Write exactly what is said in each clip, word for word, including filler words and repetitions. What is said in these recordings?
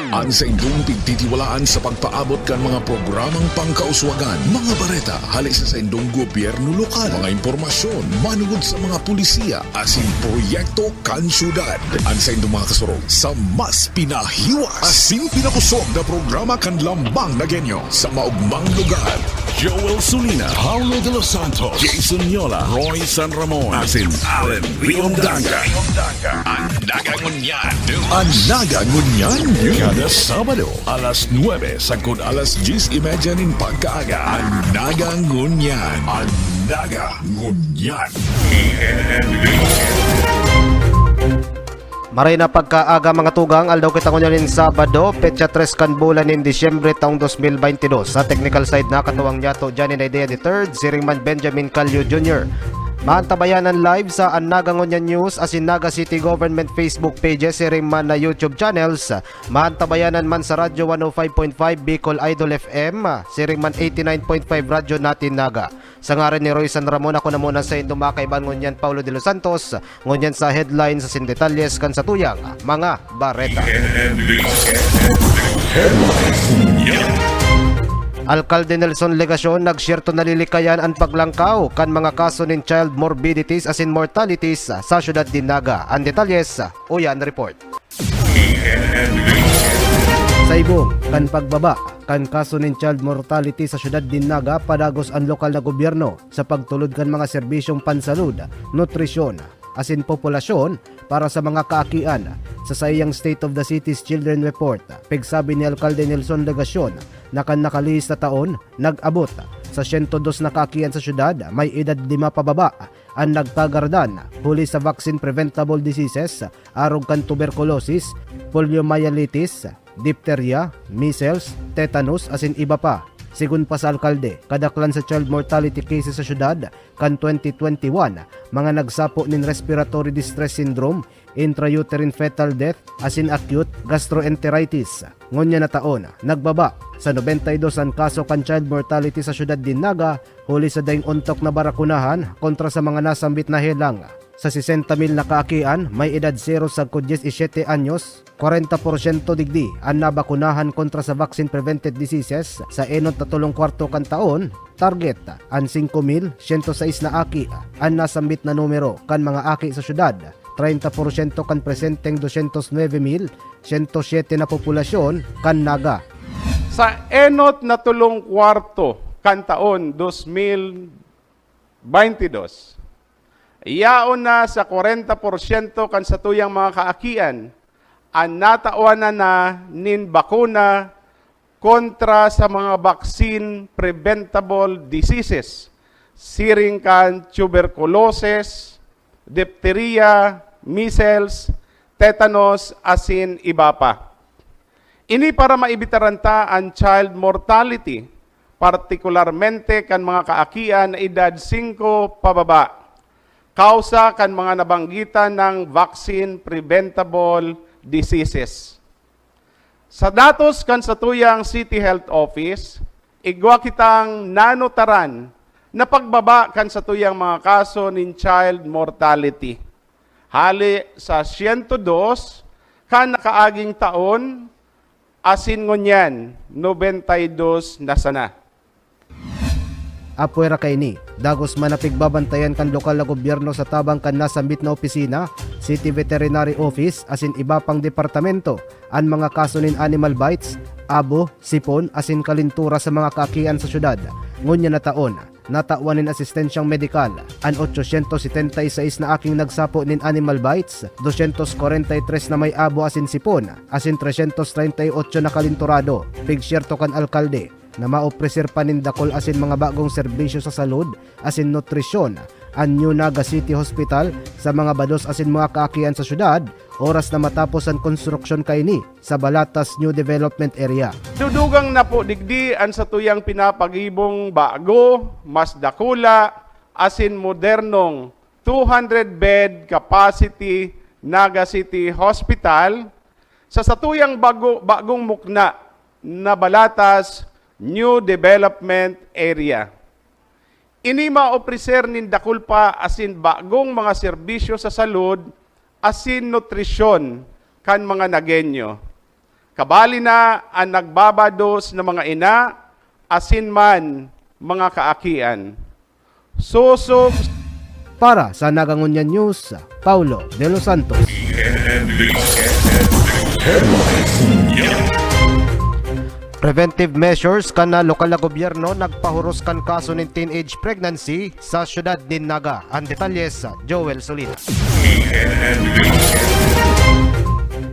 An saindong pigtitiwalaan sa pagpaabot kan mga programang pangkauswagan, mga bareta hale sa saindong gobyerno lokal, mga impormasyon manugod sa mga pulisiya asin proyekto kan syudad. An saindong mga kasurog sa mas pinahiwas asin pinakosog na programa kan Lambang na Genyo sa maogmang lugar. Joel Sulina, Paulo de los Santos, Jason Yola, Roy San Ramon, asin Allen Riondanga. An Naga Ngunyan News. An Naga Ngunyan News. Kada Sabado, alas nuebe sagkod alas dyes y media nin pagkaaga. An Naga Ngunyan. An Naga Ngunyan. Maray na pagkaaga, mga tugang, aldaw kita ngunyan nin Sabado, petsa tres kan bulan nin Disyembre taong dos mil baynte dos. Sa technical side, nakatuwang niyato, Johnny Naidea the third, siring man Benjamin Calio Junior. Maantabayanan live sa An Naga Ngunyan News asin Naga City Government Facebook pages, siring man na YouTube channels. Maantabayanan man sa Radyo one oh five point five Bicol Idol F M, siring man eighty-nine point five Radyo Natin Naga. Sa ngaran ni Roy San Ramon, ako na muna sa indong mga kaibahan ngunyan, Paulo de los Santos, ngunyan sa headlines asin detalyes kan satuyang mga bareta. Alkalde Nelson Legacion, nagsyerto nalilikayan an paglangkaw kan mga kaso nin child morbidities asin mortalities sa syudad nin Naga. An detalyes, uya an report. Sa ibong kan pagbaba kan kaso nin child mortality sa syudad nin Naga, padagos an lokal na gobyerno sa pagtulod kan mga serbisyong pansalud, nutrisyon, asin populasyon para sa mga kaakian. Sa saiyang State of the City's Children Report, pigsabi ni Alkalde Nelson Legacion na kan nakalihis na taon, nag-abot sa siyento dos na kaakian sa syudad may edad lima pababa an nagkagaradan huli sa vaccine-preventable diseases, arog kan tuberculosis, poliomyelitis, diphtheria, measles, tetanus, asin iba pa. Sigon pa sa alkalde, kadaklan sa child mortality cases sa syudad kan twenty twenty-one, mga nagsapo nin respiratory distress syndrome, intrauterine fetal death, asin acute gastroenteritis. Ngunyan na taon, nagbaba sa nobenta y dos an kaso kan child mortality sa syudad nin Naga, huli sa daing ontok na barakunahan kontra sa mga nasambit na helang. Sa sesenta mil na kaakian, may edad zero sagkod dyes y siyete anyos, kwarenta porsyento digdi an nabakunahan kontra sa vaccine-prevented diseases sa enot na tulong kwarto kan taon. Target, an singko mil siyento sais na aki. An nasambit na numero kan mga aki sa syudad, treinta porsyento kan presenteng dosyentos nuebe mil siyento siyete na populasyon kan Naga. Sa enot na tulong kwarto kan taon dos mil baynte dos, yaon na sa kwarenta porsyento kan satuyang mga kaakian an natawan na, na nin bakuna kontra sa mga vaccine-preventable diseases, siring kan tuberculosis, diphtheria, measles, tetanus, asin iba pa. Ini para maibitaran ta an child mortality, partikularmente kan mga kaakian na edad singko pababa, kausa kan mga nabanggitan na vaccine-preventable diseases. Sa datos kan satuyang City Health Office, igwa kitang nanutaran na pagbaba kan satuyang mga kaso nin child mortality. Hali sa siyento dos kan nakaaging taon, asin ngunyan, nobenta y dos na sana. Apwera kaini, dagos man na pigbabantayan kan lokal na gobyerno sa tabang kan nasambit na opisina, City Veterinary Office, asin iba pang departamento, an mga kaso nin animal bites, abo, sipon, asin kalintura sa mga kaakian sa syudad. Ngunyan na taon, natawan nin asistensyang medikal an ochocientos setenta y seis na aking nagsapo nin animal bites, dosyentos kwarenta y tres na may abo asin sipon, asin tresyentos treinta y ocho na kalinturado. Pigsyerto kan alkalde na maopreser pa nin dakul asin mga bagong serbisyo sa salud asin nutrisyon an New Naga City Hospital sa mga bados asin mga kaakian sa syudad, oras na matapos an konstruksyon kaini sa Balatas New Development Area. Dudugang na po digdi an satuyang pinapagibong bago, mas dakula, asin modernong two hundred bed capacity Naga City Hospital sa satuyang bago, bagong mukna na Balatas New Development Area. Ini maopreser nin dakul pa asin bagong mga serbisyo sa salud asin nutrisyon kan mga Nagenyo. Kabali na an nagbabados na mga ina asin man mga kaakian. Sosog. Para sa Naga Ngunyan News, Paulo de los Santos. Preventive measures kan lokal na gobyerno nagpahuros kan kaso nin teenage pregnancy sa siyudad nin Naga. An detalye sa Joel Solina.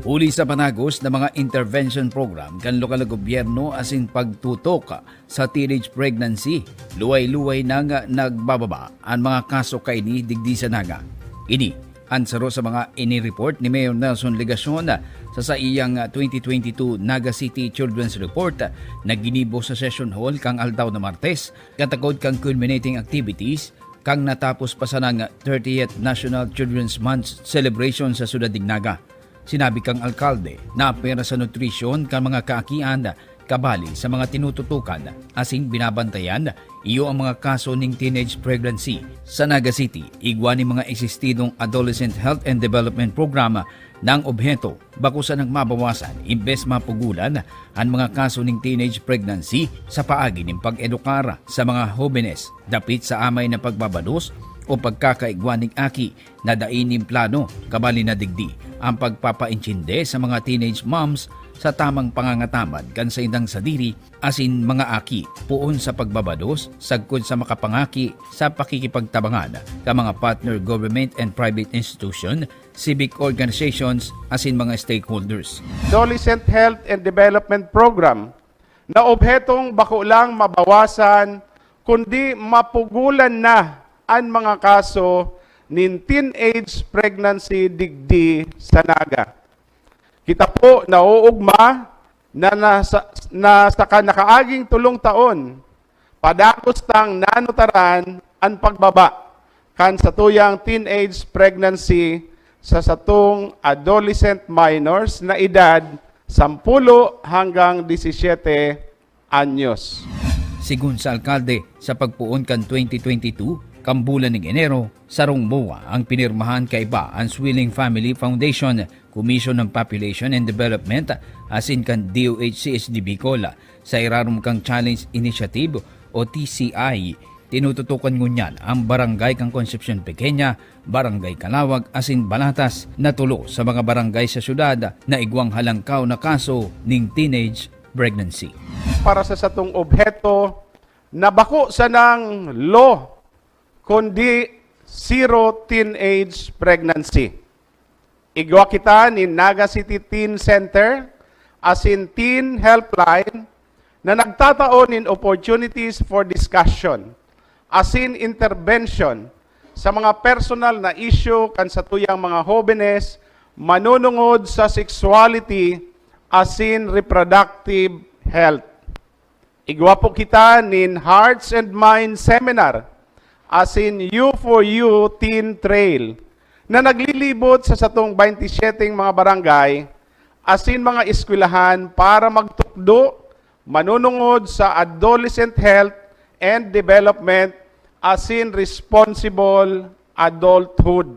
Huli sa panagos na mga intervention program kan lokal na gobyerno asin pagtutok sa teenage pregnancy, luway-luway nang nagbababa an mga kaso kaini digdi sa Naga. Ini an saro sa mga ini-report ni Mayor Nelson Legacion sa saiyang twenty twenty-two Naga City Children's Report na ginibo sa Session Hall kan aldaw na Martes, katakod kan culminating activities kan natapos pa sanang thirtieth National Children's Month celebration sa Siyudad nin Naga. Sinabi kan alkalde na apwera sa nutrisyon kan mga kaakian, kabali sa mga tinututukan asin binabantayan, iyo ang mga kaso nin teenage pregnancy. Sa Naga City, igwa nin mga eksistidong Adolescent Health and Development Program na ang obheto bako sanang mabawasan imbes mapugulan an mga kaso nin teenage pregnancy sa paagi nin pag-edukar sa mga hobenes dapit sa amay na pagbabados o pagkakaigwa nin aki na dai nin plano, kabali na digdi an pagpapaintindi sa mga teenage moms sa tamang pangangatamad kan saindang sadiri asin mga aki poon sa pagbabados sagkod sa makapangaki sa pakikipagtabangan kan mga partner government and private institution, civic organizations asin mga stakeholders. Adolescent Health and Development Program na obhetong bako lang mabawasan kundi mapugulan na an mga kaso nin teenage pregnancy digdi sa Naga. Kita po nauugma na nasa, na sa kanakaaging tolong taon, padagos tang nanutaran an pagbaba kan satuyang teenage pregnancy sa satong adolescent minors na edad sampulo hanggang disisiyete anyos. Sigon sa alkalde, sa pagpoon kan twenty twenty-two, kan bulan nin Enero, sarong MOA ang pinirmahan kaiba an Swilling Family Foundation, Commission on Population and Development asin kan D O H C H D Bicol. Sa irarom kan Challenge Initiative o T C I, tinututukan ngunyan ang barangay kan Concepcion Pequeña, Barangay Calawag asin Balatas na tulo sa mga barangay sa syudad na igwang halangkaw na kaso nin teenage pregnancy. Para sa satong obheto na bako sanang law, kundi zero teenage pregnancy. Igwa kita nin Naga City Teen Center asin Teen Helpline na nagtatao nin opportunities for discussion asin intervention sa mga personal na isyu kan satuyang mga hobenes manunungod sa sexuality asin reproductive health. Igwa po kita nin Hearts and Minds Seminar asin You for You Teen Trail na naglilibot sa satong twenty-seven mga barangay asin mga eskwelahan para magtukdo manunungod sa adolescent health and development asin responsible adulthood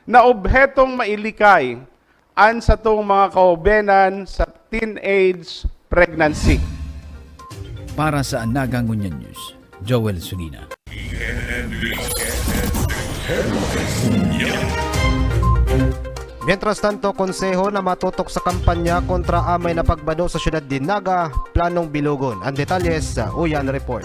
na obhetong mailikay an satong mga kahobenan sa teenage pregnancy. Para sa Naga Ngunyan News, Joel Sunina. Mientras tanto, konseho na matutok sa kampanya kontra amay na pagbado sa siyudad nin Naga, planong bilogon. Ang detalye sa Uyan Report.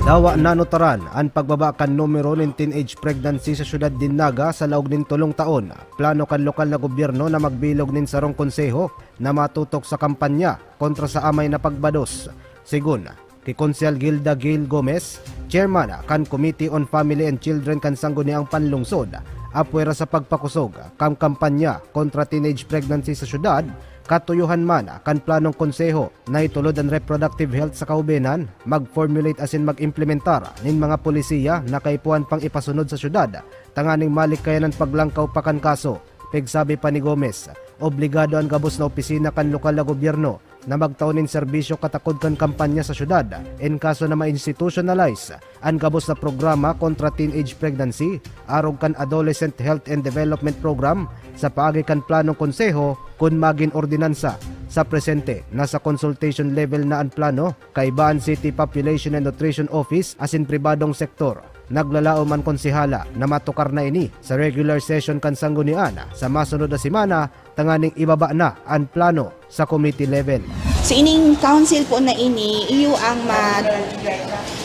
Dawa nanutaran an pagbaba kan numero nin teenage pregnancy sa siyudad nin Naga sa laog nin tolong taon. Plano kan lokal na gobyerno na magbilog nin sarong konseho na matutok sa kampanya kontra sa amay na pagbados. Sigon ki Konsehal Gilda Gail Gomez, chairman kan Committee on Family and Children kan Sangguniang Panlungsod, apwera sa pagpakosog kan kampanya kontra teenage pregnancy sa syudad, katuyohan man kan planong konseho na itulod an reproductive health sa kahobenan, mag-formulate asin mag-implementar nin mga polisiya na kaipuhan pang ipasunod sa syudad tanganing malikayan an paglangkaw pa kan kaso. Pigsabi pa ni Gomez, obligado an gabos na opisina kan lokal na gobyerno na magtao nin serbisyo katakod kan kampanya sa syudad in kaso na ma-institutionalize an gabos na programa kontra teenage pregnancy arog kan Adolescent Health and Development Program sa paagi kan planong konseho kun magin ordinansa. Sa presente, nasa consultation level na an plano kaiba an City Population and Nutrition Office asin pribadong sektor. Naglalaom an konsehala na matukar na ini sa regular session kan sanggunian sa masunod na semana tanganing ibaba na an plano sa committee level. Sa ining council po na ini, iyo ang ma,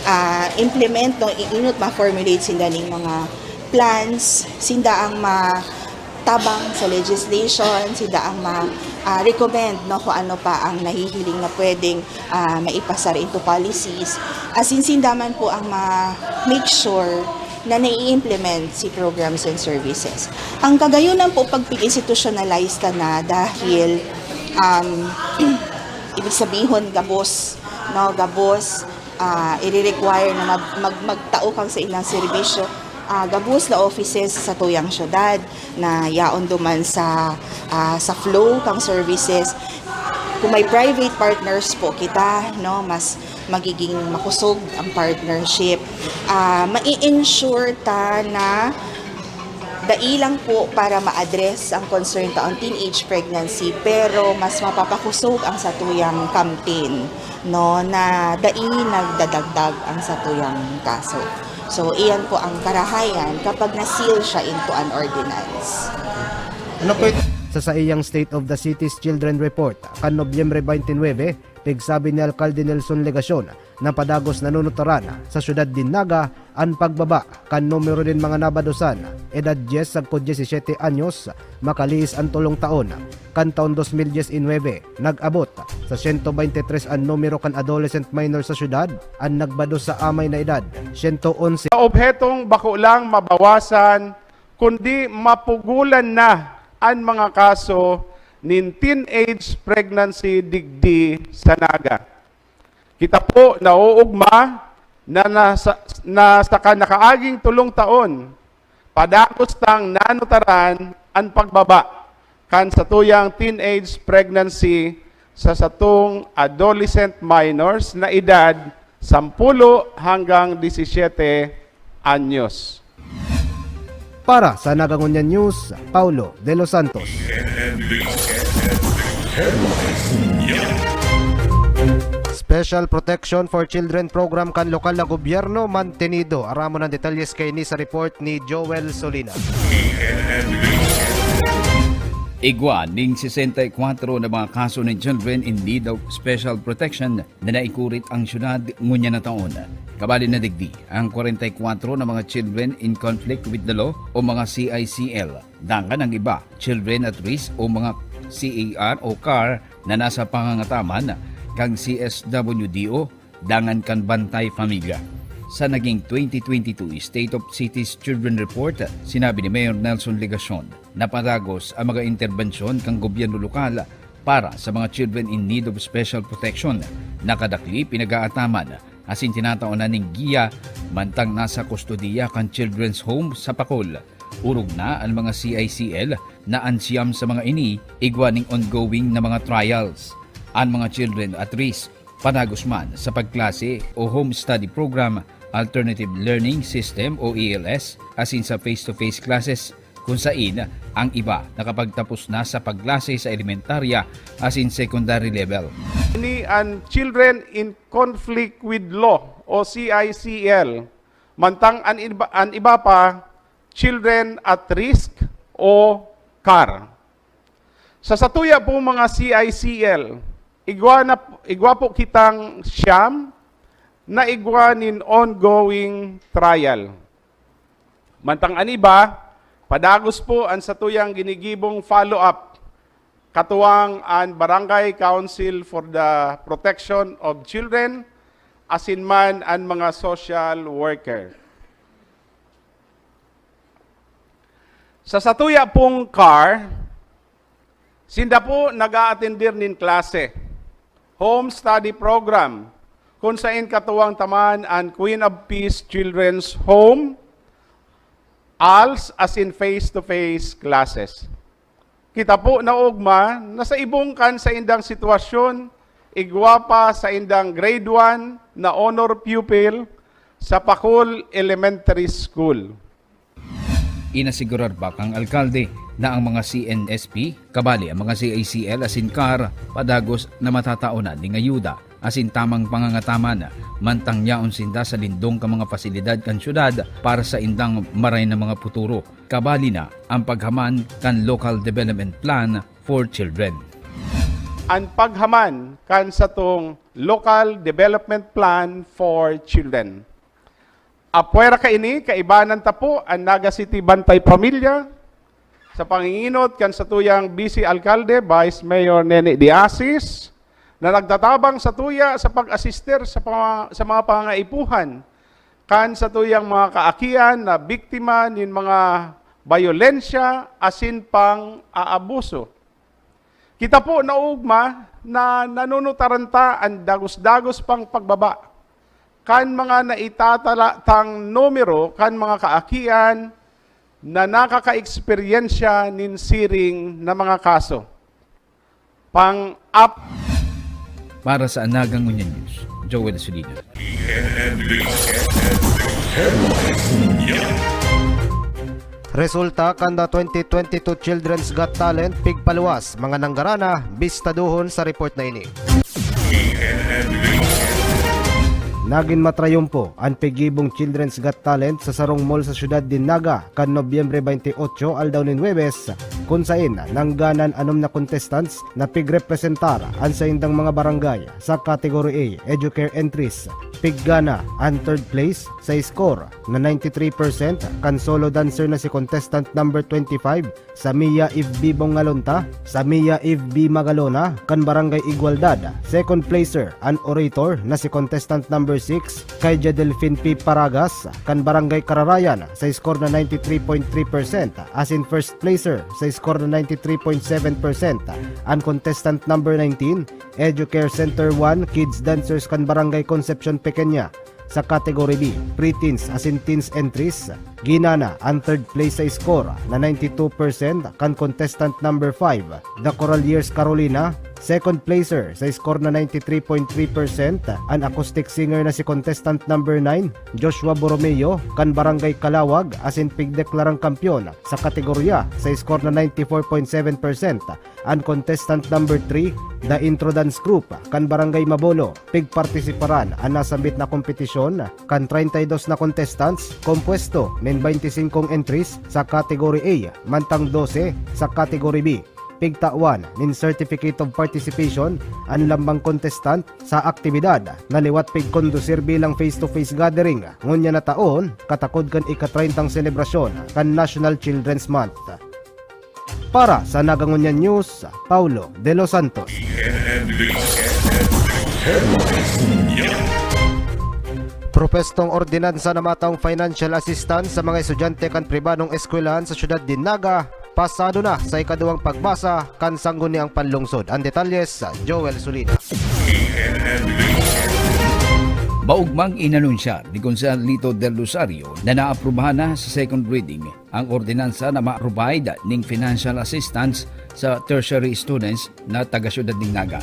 ah, implement, no, i-, inot ma-formulate sinda ning mga plans, sinda ang ma tabang sa legislation, sinda ang ma, ah, recommend, no, kung ano pa ang nahihiling na pwedeng, ah, maipasar into policies. Asin sinda man po ang ma-make sure na nai-implement si programs and services. Ang kagayunan po pag pin-institutionalize ta na dahil, um, ibig sabihon, gabos, no, gabos, ah, ire-require na mag-, mag-, magtao kang sa ilang serbisyo, ah, gabos na offices sa tuyang syudad na yaon duman sa, ah, sa flow kang services. Kung may private partners po kita, no, mas magiging makusog ang partnership. Ah, mai-ensure ta na dai lang po para ma-address ang concern ta on teenage pregnancy, pero mas mapapakusog ang satuyang campaign, no, na dai nagdadagdag ang satuyang kaso. So, iyan po ang karahayan kapag na-seal siya into an ordinance. Ano po it- Sa saiyang State of the City's Children Report kan Nobyembre twenty-nine, pigsabi ni Alkalde Nelson Legacion na padagos nanunutaran sa siyudad nin Naga an pagbaba kan numero nin mga nabadosan, edad dyes sagkod dyesisete anyos, makaliis an tolong taon. Kan taon dos mil diyes y nuebe, nag-abot sa siyento bente tres an numero kan adolescent minor sa siyudad, an nagbados sa amay na edad, siyento onse. Sa obhetong bako lang mabawasan, kundi mapugulan na an mga kaso nin teenage pregnancy digdi sa Naga. Kita po nauugma na nasa, na sa kan nakaaging tolong taon, padagos tang nanutaran an pagbaba kan satuyang teenage pregnancy sa satong adolescent minors na edad sampulo hanggang disisiyete anyos. Para sa Nagangonyan News, Paulo de los Santos. Special Protection for Children Program kan lokal na gobyerno mantenido. Aramon an detalyes kaini sa report ni Joel Solina. Igwa nin sesenta y kwatro na mga kaso nin children in need of special protection na naikurit ang syudad ngunyan na taon. Kabali na digdi ang kwarenta y kwatro na mga children in conflict with the law o mga C I C L. Dangan ang iba, children at risk o mga C A R o car na nasa pangangataman kan C S W D O dangan kan Bantay Pamilya. Sa naging twenty twenty-two State of Cities Children Report, sinabi ni Mayor Nelson Legacion na padagos ang mga interbensyon kan gobyerno lokal para sa mga children in need of special protection. Nakadakli, pinag-aataman asin tinataonan nin giya mantang nasa kustodiya kan Children's Home sa Pacol. Orog na an mga C I C L na an siyam sa mga ini igwa nin ongoing na mga trials. An mga children at risk, padagos man sa pagklase o home study program, alternative learning system o A L S, asin sa face-to-face classes, kun sain ang iba nakapagtapos na sa pagklase sa elementarya asin secondary level. Ini an children in conflict with law o C I C L, mantang an iba, an iba pa, children at risk o car. Sa satuya pong mga C I C L, igwa na, igwa po kitang siyam na igwa nin ongoing trial. Mantang an iba, padagos po an satuyang ginigibong follow-up, katuwang an Barangay Council for the Protection of Children, asin man an mga social worker. Sa satuya pong car, sinda po nag-aatender nin klase, home study program, kun sain katuwang ta man an Queen of Peace Children's Home, als, asin face-to-face classes. Kita po naogma na sa ibong kan saindang sitwasyon, Igwa pa saindang grade one na honor pupil sa Pacul Elementary School. Inasigurar pa kan alkalde na ang mga C N S P, kabali ang mga C I C L asin car, padagos na matataonan ning ayuda asin tamang pangangataman, mantang yaon sinda sa lindong kan mga pasilidad kan syudad para sa indang maray na mga puturo, kabali na ang paghaman kan Local Development Plan for Children. An paghaman kan satong Local Development Plan for Children. Apwera kaini, kaibanan ta po an Naga City Bantay Pamilya, sa panginginot kan satuyang Vice Alkalde, Vice Mayor Nene de Asis, na nagtatabang satuya sa pag-asister sa, pama- sa mga pangangaipuhan kan satuyang mga kaakian na biktima nin mga bayolensya asin pang-aabuso. Kita po naugma na nanunutaran ta an dagos-dagos pang pagbaba kan mga naitatala tang numero kan mga kaakian na nakakaeksperyensya nin siring na mga kaso. Pang-ap- Para sa Anagang Ngunyan News, Joel Solina. Resulta kan The twenty twenty-two Children's Got Talent, pigpaluwas, mga nanggarana, bistadohon sa report na ini. Nagin matrayumpo an piggibong Children's Got Talent sa sarong mall sa siyudad nin Naga kan Nobyembre twenty-eight, aldaw nin Huwebes, kun saen nangganan anom na contestants na pigrepresentar an saindang mga barangay sa Category A Educare entries. Piggana an third place sa score na ninety-three percent kan solo dancer na si contestant number twenty-five, Samia Eve B. Bongalonta, Samia Eve B. Magalona, kan Barangay Igualdad. Second placer, an orator na si contestant number six, Kay Delfin P. Paragas, kan Barangay Kararayan, sa score na ninety-three point three percent, asin first placer sa score na ninety-three point seven percent, an contestant number nineteen, Educare Center one Kids Dancers kan Barangay Concepcion Pequeña. Sa Category B, Preteens asin Teens entries, ginana an third place sa score na ninety-two percent kan contestant number five, The Coraliers Carolina, second placer sa score na ninety-three point three percent, an acoustic singer na si contestant number nine, Joshua Borromeo, kan Barangay Calawag, asin pigdeklarang kampiyon sa kategorya sa score na ninety-four point seven percent. An contestant number three, The Intro Dance Group, kan Barangay Mabolo. Pigpartisiparan an nasambit na kompetisyon kan treinta y dos na contestants, kompuesto nin baynti singkong entries sa Category A, mantang dose sa Category B. Pigtawan nin Certificate of Participation an lambang contestant sa aktibidad na liwat pigkondusir bilang face-to-face gathering ngunyan na taon, katakod kan ika-treintang selebrasyon kan National Children's Month. Para sa Nagangunyan News, Paulo De Los Santos. Propestong ordinansa na mataong financial assistance sa mga estudyante kan pribadong eskwelahan sa siyudad nin Naga, pasado na sa ikaduwang pagbasa kan Sangguniang Panlungsod. Ang detalye sa Joel Solina. Maugmang inanunsyar ni Konsehal Lito Del Rosario na naaprubahan na sa second reading ang ordinansa na ma-provide ning financial assistance sa tertiary students na taga-syudad nin Naga.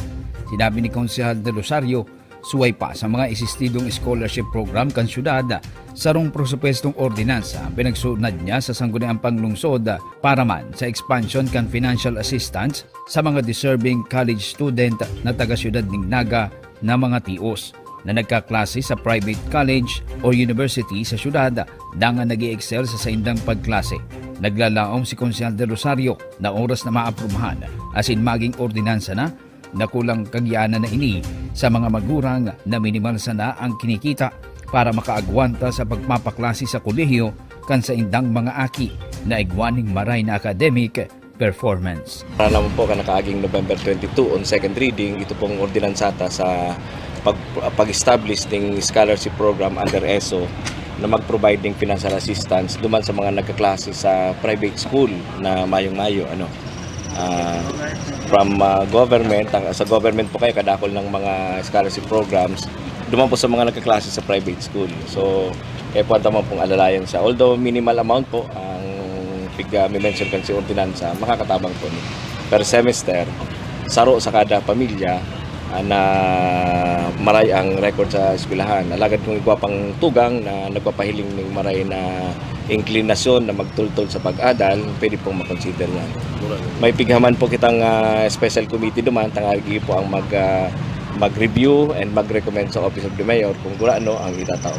Sinabi ni Konsehal Del Rosario, suway pa sa mga isistidong scholarship program kan syudad, sarong presupuestong ordinansa ang pinagsunad niya sa Sangguniang Panlungsod para man sa expansion kan financial assistance sa mga deserving college student na taga-syudad nin Naga na mga tios na nagkaklase sa private college o university sa syudad dangan nag excel sa saindang pagklase. Naglalaom si Konsehal Del Rosario na oras na maaprubahan asin maging ordinansa na, nakulang kagianan na ini sa mga magurang na minimal sana ang kinikita para makaagwanta sa pagpapaklase sa kolehiyo kan saindang mga aki na igwa ning maray na academic performance. Para naman po kan nakaaging November twenty-two on second reading, ito pong ordinansata sa pag, pag-establish ng scholarship program under ESO na mag-provide ng financial assistance duman sa mga nagkaklase sa private school na mayong-mayo, ano. Ah, from ah, government, ang- sa government po kayo kadakol ng mga scholarship programs, duman po sa mga nagkaklase sa private school. So, kaya po ang tamang pong alalayan siya. Although minimal amount po ang pig-mention kan si ordinansa, makakatabang po ni per semester, saro sa kada pamilya, na maray ang record sa eskwelahan. Alagad kung igwa pang tugang na nagpapahiling ning maray na inklinasyon na magtultol sa pag-adal, pwede pong makonsider yan. May pighaman po kitang, ah, special committee duman, tangagi po ang mag, ah, mag-review and mag-recommend sa Office of the Mayor kung gurano ang itatao.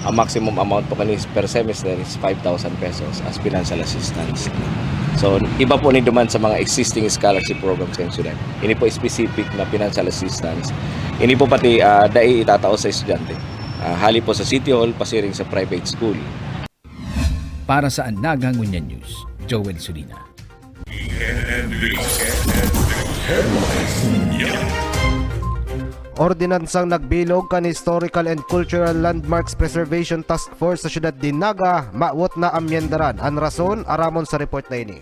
Ang maximum amount po kani per semester is five thousand pesos as financial assistance. So, iba po ni duman sa mga existing scholarship programs sa syudad. Ini po specific na financial assistance. Ini po pati, ah, dai itatao sa estudyante. Ah, hali po sa City Hall, pasiring sa private school. Para sa Naga Ngunyan News, Joel Solina. Ordinansang nagbilog kan Historical and Cultural Landmarks Preservation Task Force sa siyudad nin Naga, mawot na amyendaran. An rason, aramon sa report na ini.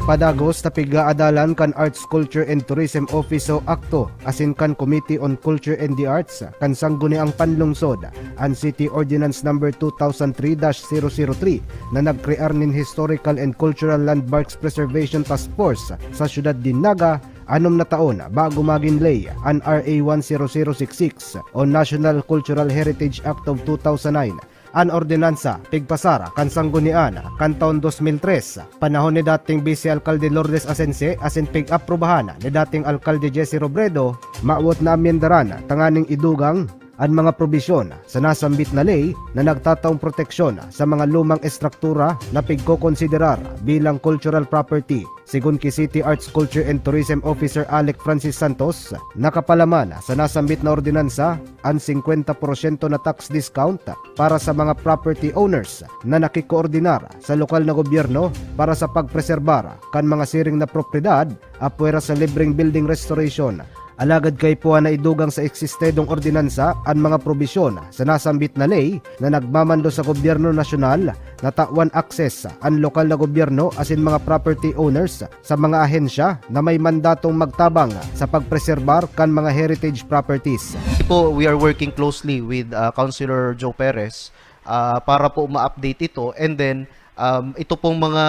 Padagos ta pig-aadalan kan Arts, Culture and Tourism Office o akto asin kan Committee on Culture and the Arts kan Sangguniang Panlungsod an City Ordinance Number two thousand three dash zero zero three na nagkrear nin Historical and Cultural Landmarks Preservation Task Force sa siyudad nin Naga anom na taon bago magin ley an R A one zero zero six six o National Cultural Heritage Act of two thousand nine. An ordinansa pigpasar kan Sanggunian kan taon dos mil tres, panahon ni dating Vice Alkalde Lourdes Asense asin pig-aprubahan ni dating Alkalde Jesse Robredo, mawot na amyendaran tanganing idugang an mga probisyon sa nasambit na ley na nagtataong proteksyon sa mga lumang estruktura na pigkokonsiderar bilang cultural property. Segun ki City Arts, Culture and Tourism Officer Alec Francis Santos, nakapalaman sa nasambit na ordinansa an singkwenta porsyento na tax discount para sa mga property owners na nakikoordinar sa lokal na gobyerno para sa pagpreserbar kan mga siring na propiedad apwera sa libreng building restoration. Alagad kaipuhan na idugang sa eksistedong ordinansa an mga probisyon sa nasambit na ley na nagmamando sa gobyerno nasyonal na tawan access an lokal na gobyerno asin mga property owners sa mga ahensya na may mandatong magtabang sa pagpreserbar kan mga heritage properties. Po, we are working closely with uh, Councilor Joe Perez uh, para po ma-update ito, and then um, ito pong mga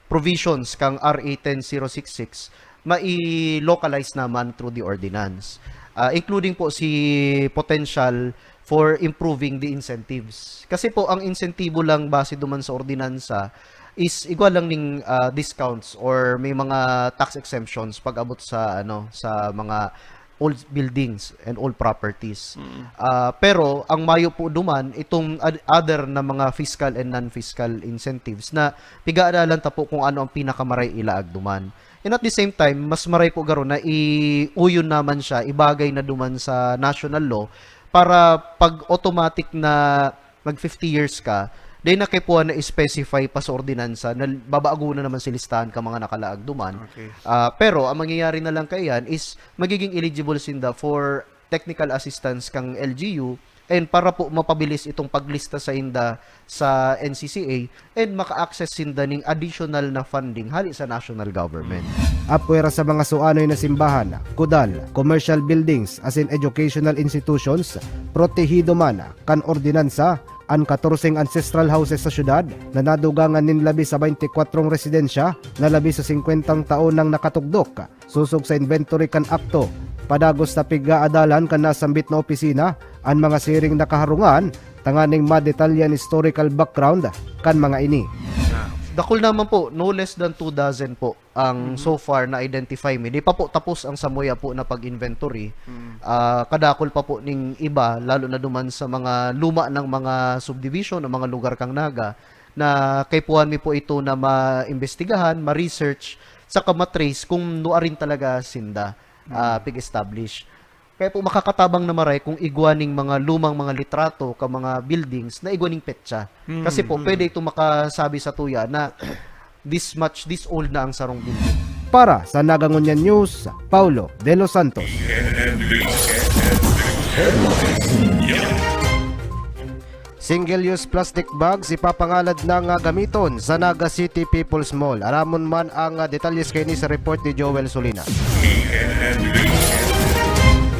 provisions kang R A ten zero six six mai-localize naman through the ordinance, uh, including po si potential for improving the incentives. Kasi po ang insentibo lang base duman sa ordinansa is igwa lang ning uh, discounts or may mga tax exemptions pag abot sa ano sa mga old buildings and old properties. Mm. Uh, pero ang mayo po duman itong other na mga fiscal and non-fiscal incentives na pigaadalan ta po kung ano ang pinakamaray ilaag duman. And at the same time, mas maray po garo na iuyon naman siya, ibagay na duman sa national law para pag automatic na mag fifty years ka, dai na kaipuhan na specify pa sa ordinansa na babago na naman si listahan ka mga nakalaag duman. Okay. Uh, pero ang mangyayari na lang kaiyan is magiging eligible sinda for technical assistance kang L G U and para po mapabilis itong paglista sa inda sa N C C A and maka-access sinda ning additional na funding hali sa national government. Apwera sa mga suanoy na simbahan, kudal, commercial buildings asin educational institutions, protehido man kan ordinansa an katorseng ancestral houses sa syudad na nadugangan nin labi sa baynti kwatrong residensya na labi sa singkwentang taon nang nakatugdok. Sosog sa inventory kan akto, padagos na pig-aadalan kan nasambit na opisina an mga siring na kaharungan tanganing madetalye an historical background kan mga ini. Dakul naman po, no less than two dozen po ang so far na-identify mi. Di pa po tapos ang samuya po na pag-inventory. Ah, kadakul pa po ning iba, lalo na duman sa mga luma ng mga subdivision, ng mga lugar kang Naga, na kaipuhan mi po ito na maimbestigahan, ma-research, saka ma-trace kung nuarin talaga sinda ah, pig-establish. Kaya po makakatabang na maray kung igwa ning mga lumang mga litrato ka mga buildings na igwa ning petsa. Kasi po, pwede itong makasabi sa tuya na this much, this old na ang sarong building. Para sa Naga Ngunyan News, Paulo De Los Santos. Single-use plastic bags ipapangalad na nga gamiton sa Naga City People's Mall. Aramon man ang, ah, detalyes kaini sa report ni Joel Solina.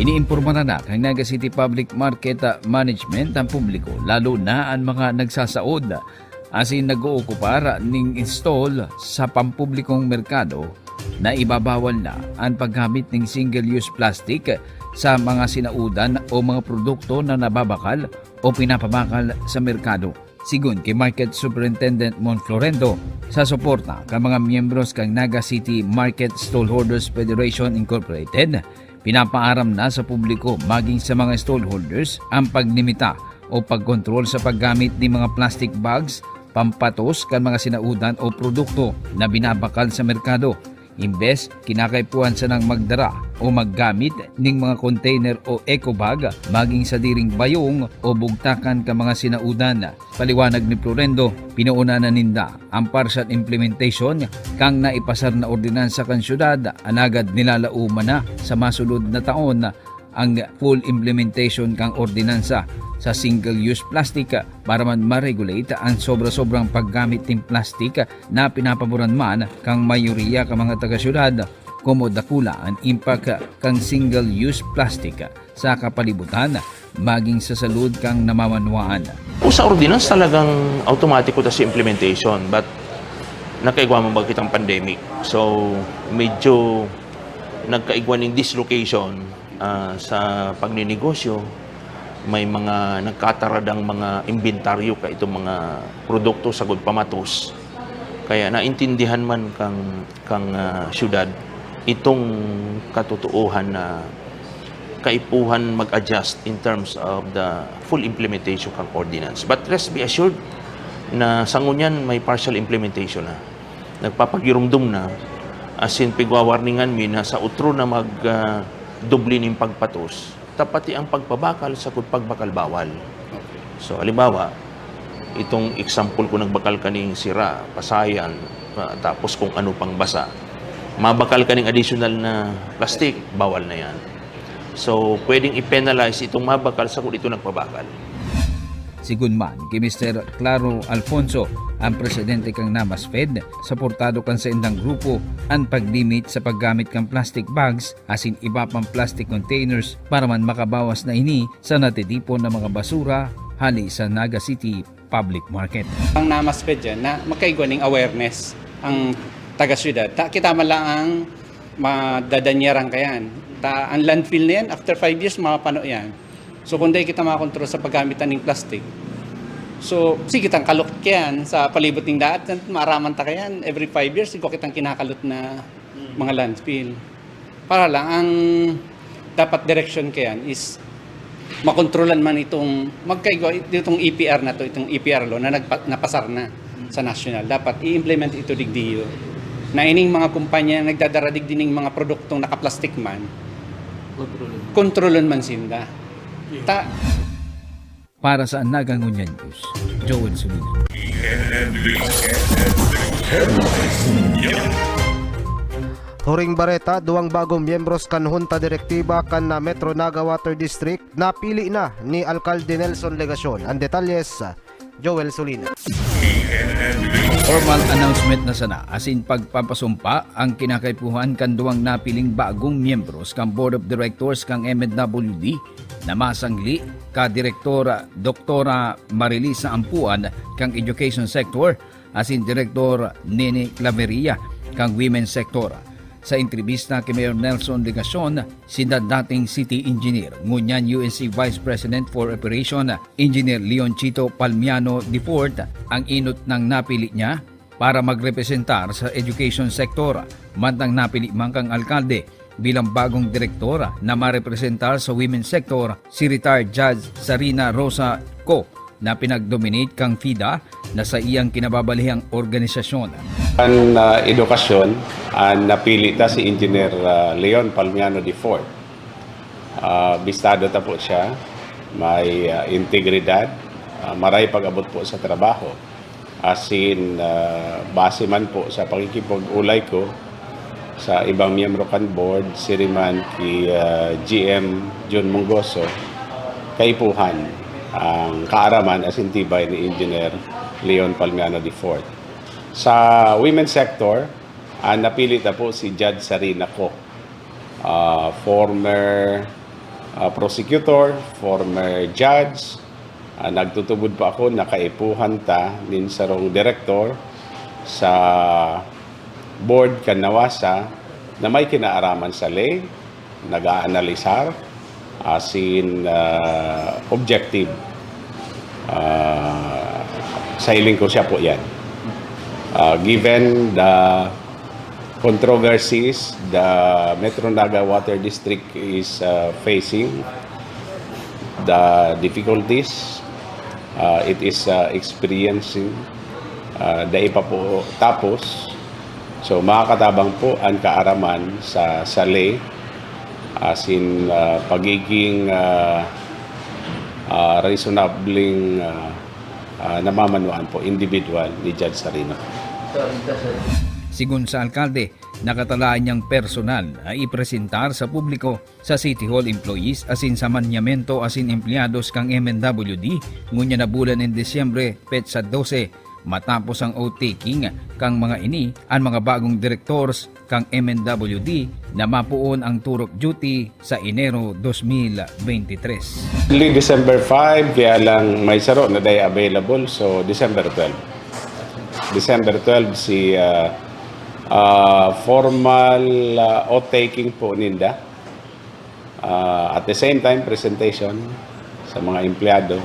Iniimpormaran na kan Naga City Public Market, ah, Management ang publiko, lalo na an mga nagsasaod asin nag-ookupar nin stall sa pampublikong merkado na ibabawal na an paggamit nin single-use plastic sa mga sinaudan o mga produkto na nababakal o pinapabakal sa merkado. Sigon ki Market Superintendent Mon Florendo, sa suporta kan mga miyembros kan Naga City Market Stallholders Federation Incorporated, pinapaaram na sa publiko maging sa mga stallholders ang paglimita o pagkontrol sa paggamit nin mga plastic bags pampatos kan mga sinaudan o produkto na binabakal sa merkado. Imbes, kinakaipuhan sanang magdara o maggamit ning mga container o eco bag maging sadiring bayong o bugtakan kan mga sinaudan. Paliwanag ni Florendo, pinoona na ninda ang partial implementation kan naipasar na ordinansa kan syudad, alagad nilalaoman na sa masunod na taon ang full implementation kan ordinansa sa single-use plastic para man ma-regulate ang sobra-sobrang paggamit nin plastic na pinapaboran man kan mayoriya kan mga taga-syudad, komo dakula an impact kan single-use plastic sa kapalibutan, maging sa salud kan namamanwaan. Kung sa ordinance, talagang automatic ko ta si implementation, but nakaigwa man ba kitang pandemic. So, medyo nagkaigwa ning dislocation ah, sa pagninegosyo. May mga nagkataradang mga inventaryo ka itong mga produkto sagod pamatos. Kaya naintindihan man kang, kang ah, syudad itong katotoohan na kaipuhan mag-adjust in terms of the full implementation kang ordinance. But rest be assured na sa ngunyan may partial implementation na. Nagpapagirumdom na, asin pigwawarningan mi na sa utro na mag ah, doble nin pagpatos, ta pati ang pagpabakal sagkod pagbakal bawal. So, halimbawa, itong example ko, nagbakal kaning sira, pasayan, ah, tapos kung ano pang basa. Mabakal kaning additional na plastic, bawal na yan. So, pwedeng i-penalize itong mabakal sagkod ito nagpabakal. Sigon man ki Mister Claro Alfonso, ang presidente kan Namasfed, suportado kan saindang grupo an paglimit sa paggamit kan plastic bags asin iba pang plastic containers para man makabawas na ini sa natitipon na mga basura hali sa Naga City Public Market. Ang Namasfed dyan na magkaigwa ning awareness ang taga-syudad. Ta, kita man lang ang madadanyaran kayan. Ta, ang landfill na yan, after five years, mapapano yan. So kung dai kita makakontrol sa paggamit ning plastic, so sige tang kalot kayan sa palibot ning daat, maaraman ta kayan, every five years, igwa kitang kinakalot na mga landfill. Para lang, ang dapat direksyon kayan is makontrolan man itong, magkaigwa itong E P R na to, itong E P R law na nagpa, napasar na sa national. Dapat i-implement ito digdiyo. Na ining mga kumpanya nagdadara digdi ning mga produktong nakaplastik man, kontrolon man sinda. Ta, Para sa Naga Ngunyan News, Joel Solina. Huring bareta, duwang bagong miyembros kan Hunta Direktiba kan na Metro Naga Water District napili na ni Alkalde Nelson Legacion. Ang detalye sa Joel Solina. Formal announcement na sana asin pagpapasumpa ang kinakaipuhan kan duwang napiling bagong miyembros kan Board of Directors kan M N W D na masangli ka Direktor Doktora Marilisa Ampuan kan Education Sector asin Direktor Nene Claveria kan Women Sector. Sa entrebista ki Mayor Nelson Legacion, sinda dating City Engineer, ngunyan U N C Vice President for Operation, Engineer Leon Chito Palmiano the fourth, ang enot nang napili niya para magrepresentar sa education sector, mantang napili man kan alkalde bilang bagong direktor na marepresentar sa women sector si retired Judge Sarina Rosa Co na pinag-dominate kan FIDA na saiyang kinababalehang organisasyon. An ah, edukasyon, an napili ta si Engineer ah, Leon Palmiano the fourth. Ah, bistado ta po siya, may ah, integridad, ah, maray pag-abot po sa trabaho. Asin ah, base man po sa pakikipag-ulay ko sa ibang miyembro kan board, siriman ki ah, G M Jun Mongoso, kaipuhan ang kaaraman asin tibay ni Engineer Leon Palmiano the fourth. Sa women sector, ang napili ta po si Judge Sarina Co, ah, former ah, prosecutor, former judge. Ah, nagtutubod pa ako na kaipuhan ta nin sarong direktor sa board kan NAWASA na may kinaaraman sa ley, nag-aanalisar, asin, ah, objective. Ah, sa hiling ko siya po yan. Ah, given the controversies the Metro Naga Water District is, ah, facing, the difficulties, ah, it is, ah, experiencing, ah, dai pa po tapos. So, makakatabang po an kaaraman sa, sa ley, asin, ah, pagiging, ah, ah, reasonabling, ah, ah, namamanuan po, individual ni Judge Sarino. Sigun sa alkalde, nakatalaan niyang personal na ipresentar sa publiko, sa City Hall employees asin sa manyamento asin empleyados kan M N W D ngunyan na bulan nin Disyembre, petsa dose, matapos ang oath-taking kan mga ini, an mga bagong direktors kan M N W D na mapoon ang turok duty sa Enero dos mil bente tres. Only December five, kaya lang may saro na dai available, so December twelve. December twelve si, ah, ah, formal, ah, oath-taking po ninda. Ah, at the same time, presentation sa mga empleyado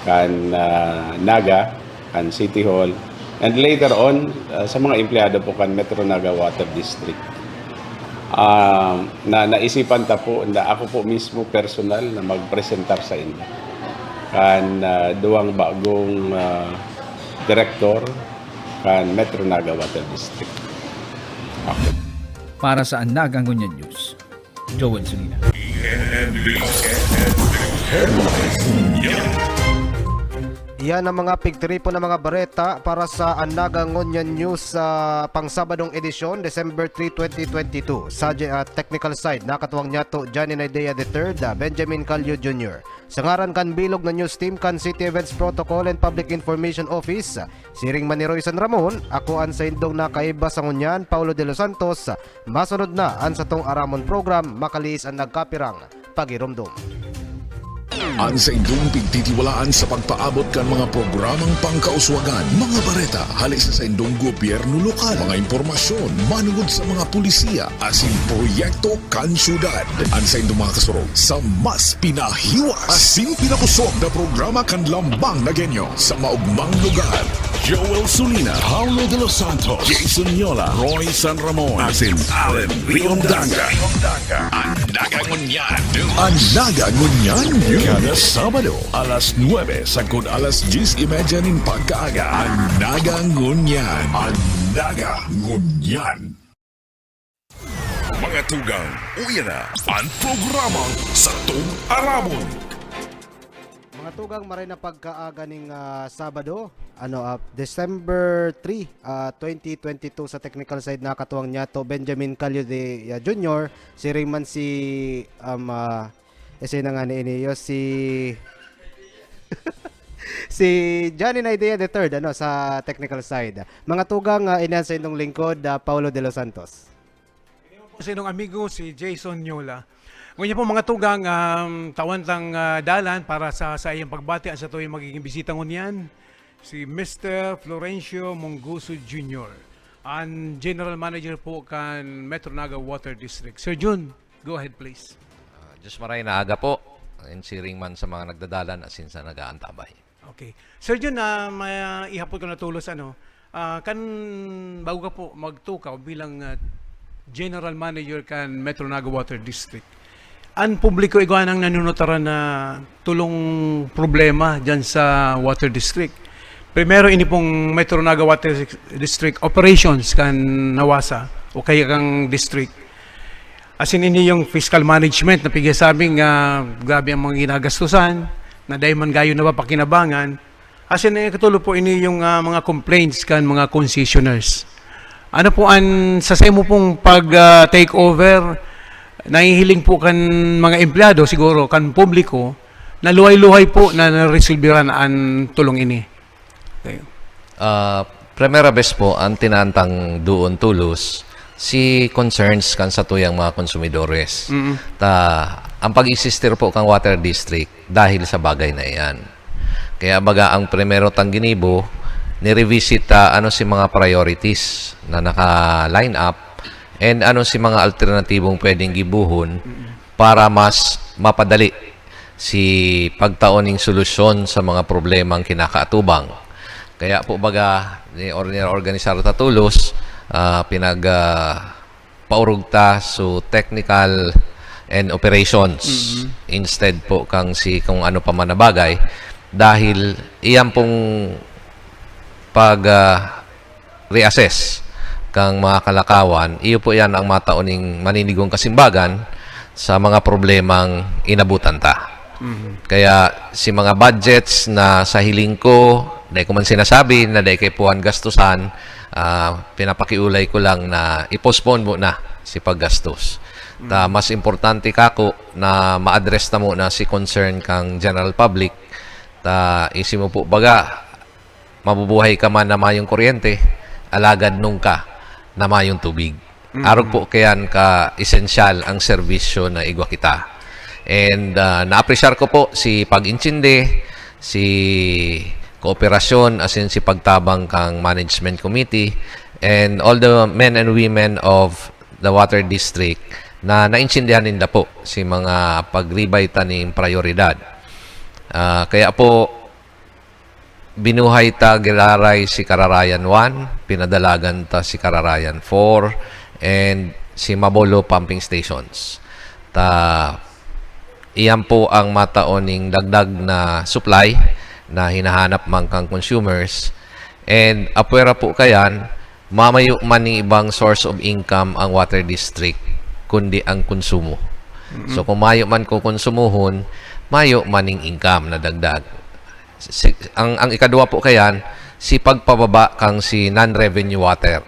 kan, ah, Naga, kan City Hall, and later on, ah, sa mga empleyado po kan Metro Naga Water District. Ah, na naisipan ta po na ako po mismo personal na magpresentar sa inyo kan, ah, duwang bagong, ah, direktor kan Metro Naga Water District. Okay. Para sa An Naga Ngunyan News, Joel Sulina. Iyan ang mga pigtiripon na mga bareta para sa An Naga Ngunyan News sa pangsabadong edisyon, December three, twenty twenty-two. Sa ah, technical side, nakatuwang niyato Johnny Naidea the third, ah, Benjamin Calio Junior. Sa ngaran kan bilog na news team kan City Events Protocol and Public Information Office, siring man ni Roy San Ramon, ako an saindong nakaiba sa ngunyan, Paulo de los Santos. Masunod na an satong Aramon program, makaliis an nagkapirang pagiromdom. An saindong pigtitiwalaan sa pagpaabot kan mga programang pangkauswagan, mga bareta hali sa saindong gobyerno lokal, mga impormasyon manungod sa mga pulisiya asin proyekto kan syudad. An saindong mga kasurog sa mas pinahiwas asin pinakosog na programa kan Lambang na Genyo sa maugmang lugar. Joel Sulina, Paulo de los Santos, Jason Yola, Roy San Ramon, asin Allen Riondanga. An Naga Ngunyan. An Naga Ngunyan. Kada Sabado, alas nuebe sagkod alas dyes y media nin pagkaaga. An Naga Ngunyan. An Naga Ngunyan. Mga tugang, uya na an programang Satong Aramon. Mga tugang, maray na pagkaaga ning, ah, Sabado, ano, ah, December three, ah, twenty twenty-two, sa technical side nakatuwang niyato Benjamin Calio de, ah, Junior, siring man si, um, ah, ese na nga ni Ineo, si si Johnny Naidea the third, ano, sa technical side. Mga tugang, ah, ini an saindong lingkod, ah, Paulo de los Santos. Sa inyong amigo, si Jason Nyola. Ngunyan po, mga tugang, um, tawan tang, ah, dalan para sa, sa iyang pagbati at sa tuyang magiging bisita ngunyan, si Mister Florencio Monguso Junior, ang General Manager po kan Metro Naga Water District. Sir Jun, go ahead, please. Ah, Diyos maray na aga po, and siring man sa mga nagdadalan asin sa nag-aantabay. Okay. Sir Jun, ah, may, ah, ihapot ko na tolos, ano, ah, kan, bago ka po magtukaw bilang, ah, General Manager kan Metro Naga Water District, an publiko igwa nang nanunutaran na tulong problema dyan sa Water District. Primero, ini pong Metro Naga Water District operations kan NAWASA o kaya kang district. Asin ini yung fiscal management na pigasabing, ah, grabe ang mga ginagastusan, na dahil man gayo na ba pakinabangan. Asin, eh, katulo po ini yung, ah, mga complaints kan mga concessioners. Ano po an, sa saimo pong pag, ah, take over, nahihiling po kan mga empleyado, siguro, kan publiko, na luhay-luhay po na naresolbiran an tulong ini? Okay. Ah, primera vez po, ang tinantang doon tulos, si concerns kan satuyang mga konsumidores. Ta, ang pag-existir po kang Water District dahil sa bagay na iyan. Kaya baga ang primero tang ginibo, ni-revisit ta ano si mga priorities na naka-line up and ano si mga alternatibong pwedeng gibohon para mas mapadali si pagtao ning solusyon sa mga problemang kinakaatubang. Kaya po baga, ni-, or-, ni-, organisar ta tolos, ah, pinag, ah, paurog ta so technical and operations instead po kang si kung ano pa man na bagay, dahil iyan pong pag, ah, reassess kang mga kalakawan, iyo po yan ang matao ning maninigong kasimbagan sa mga problemang inabutan ta. Kaya si mga budgets na sa hiling ko, dai ko man sinasabi na dai kaipuhan gastusan, ah, pinapakiulay ko lang na i-postpone muna si paggastos. Ta mas importante kako na ma-address ta muna si concern kang general public. Ta isi mo po baga, mabubuhay ka man na mayong kuryente, alagad nung ka na mayong tubig. Arog po kayan ka esensyal ang serbisyo na igwa kita. And, ah, naapresyar ko po si pag-intindi, si kooperasyon, asin si pagtabang kang management committee, and all the men and women of the water district na naintindihan ninda po si mga pagribay ta ning prayoridad. Ah, kaya po, binuhay ta giraray si Kararayan one, pinadalagan ta si Kararayan four, and si Mabolo pumping stations. Ta, iyan po ang matao ning dagdag na supply na hinahanap man kang consumers. And apwera po kayan, mamayo man ning ibang source of income ang water district, kundi ang konsumo. So, kung mayo man kukonsumohon, mayo man ning income na dagdag. Si, ang, ang ikaduwa po kayan, si pagpababa kang si non-revenue water.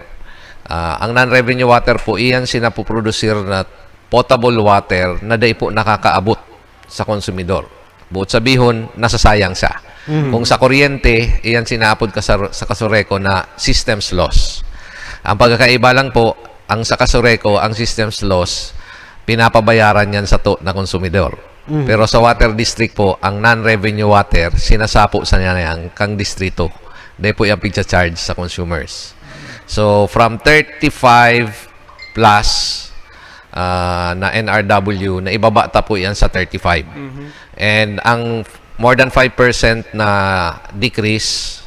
Ah, ang non-revenue water po, iyan si napuprodusir na potable water na dai po nakakaabot sa konsumidor. Buot sabihon, nasasayang siya. Kung sa kuryente, iyan sinaapod ka sa, sa Casureco na systems loss. Ang pagkakaiba lang po, ang sa Casureco, ang systems loss, pinapabayaran yan sa to na konsumidor. Pero sa water district po, ang non-revenue water, sinasapo sa niya yan kang distrito. Dai po yan pigcha-charge sa consumers. So, from thirty-five plus, ah, na N R W, na ibaba ta po yan sa thirty-five. And ang more than five percent na decrease,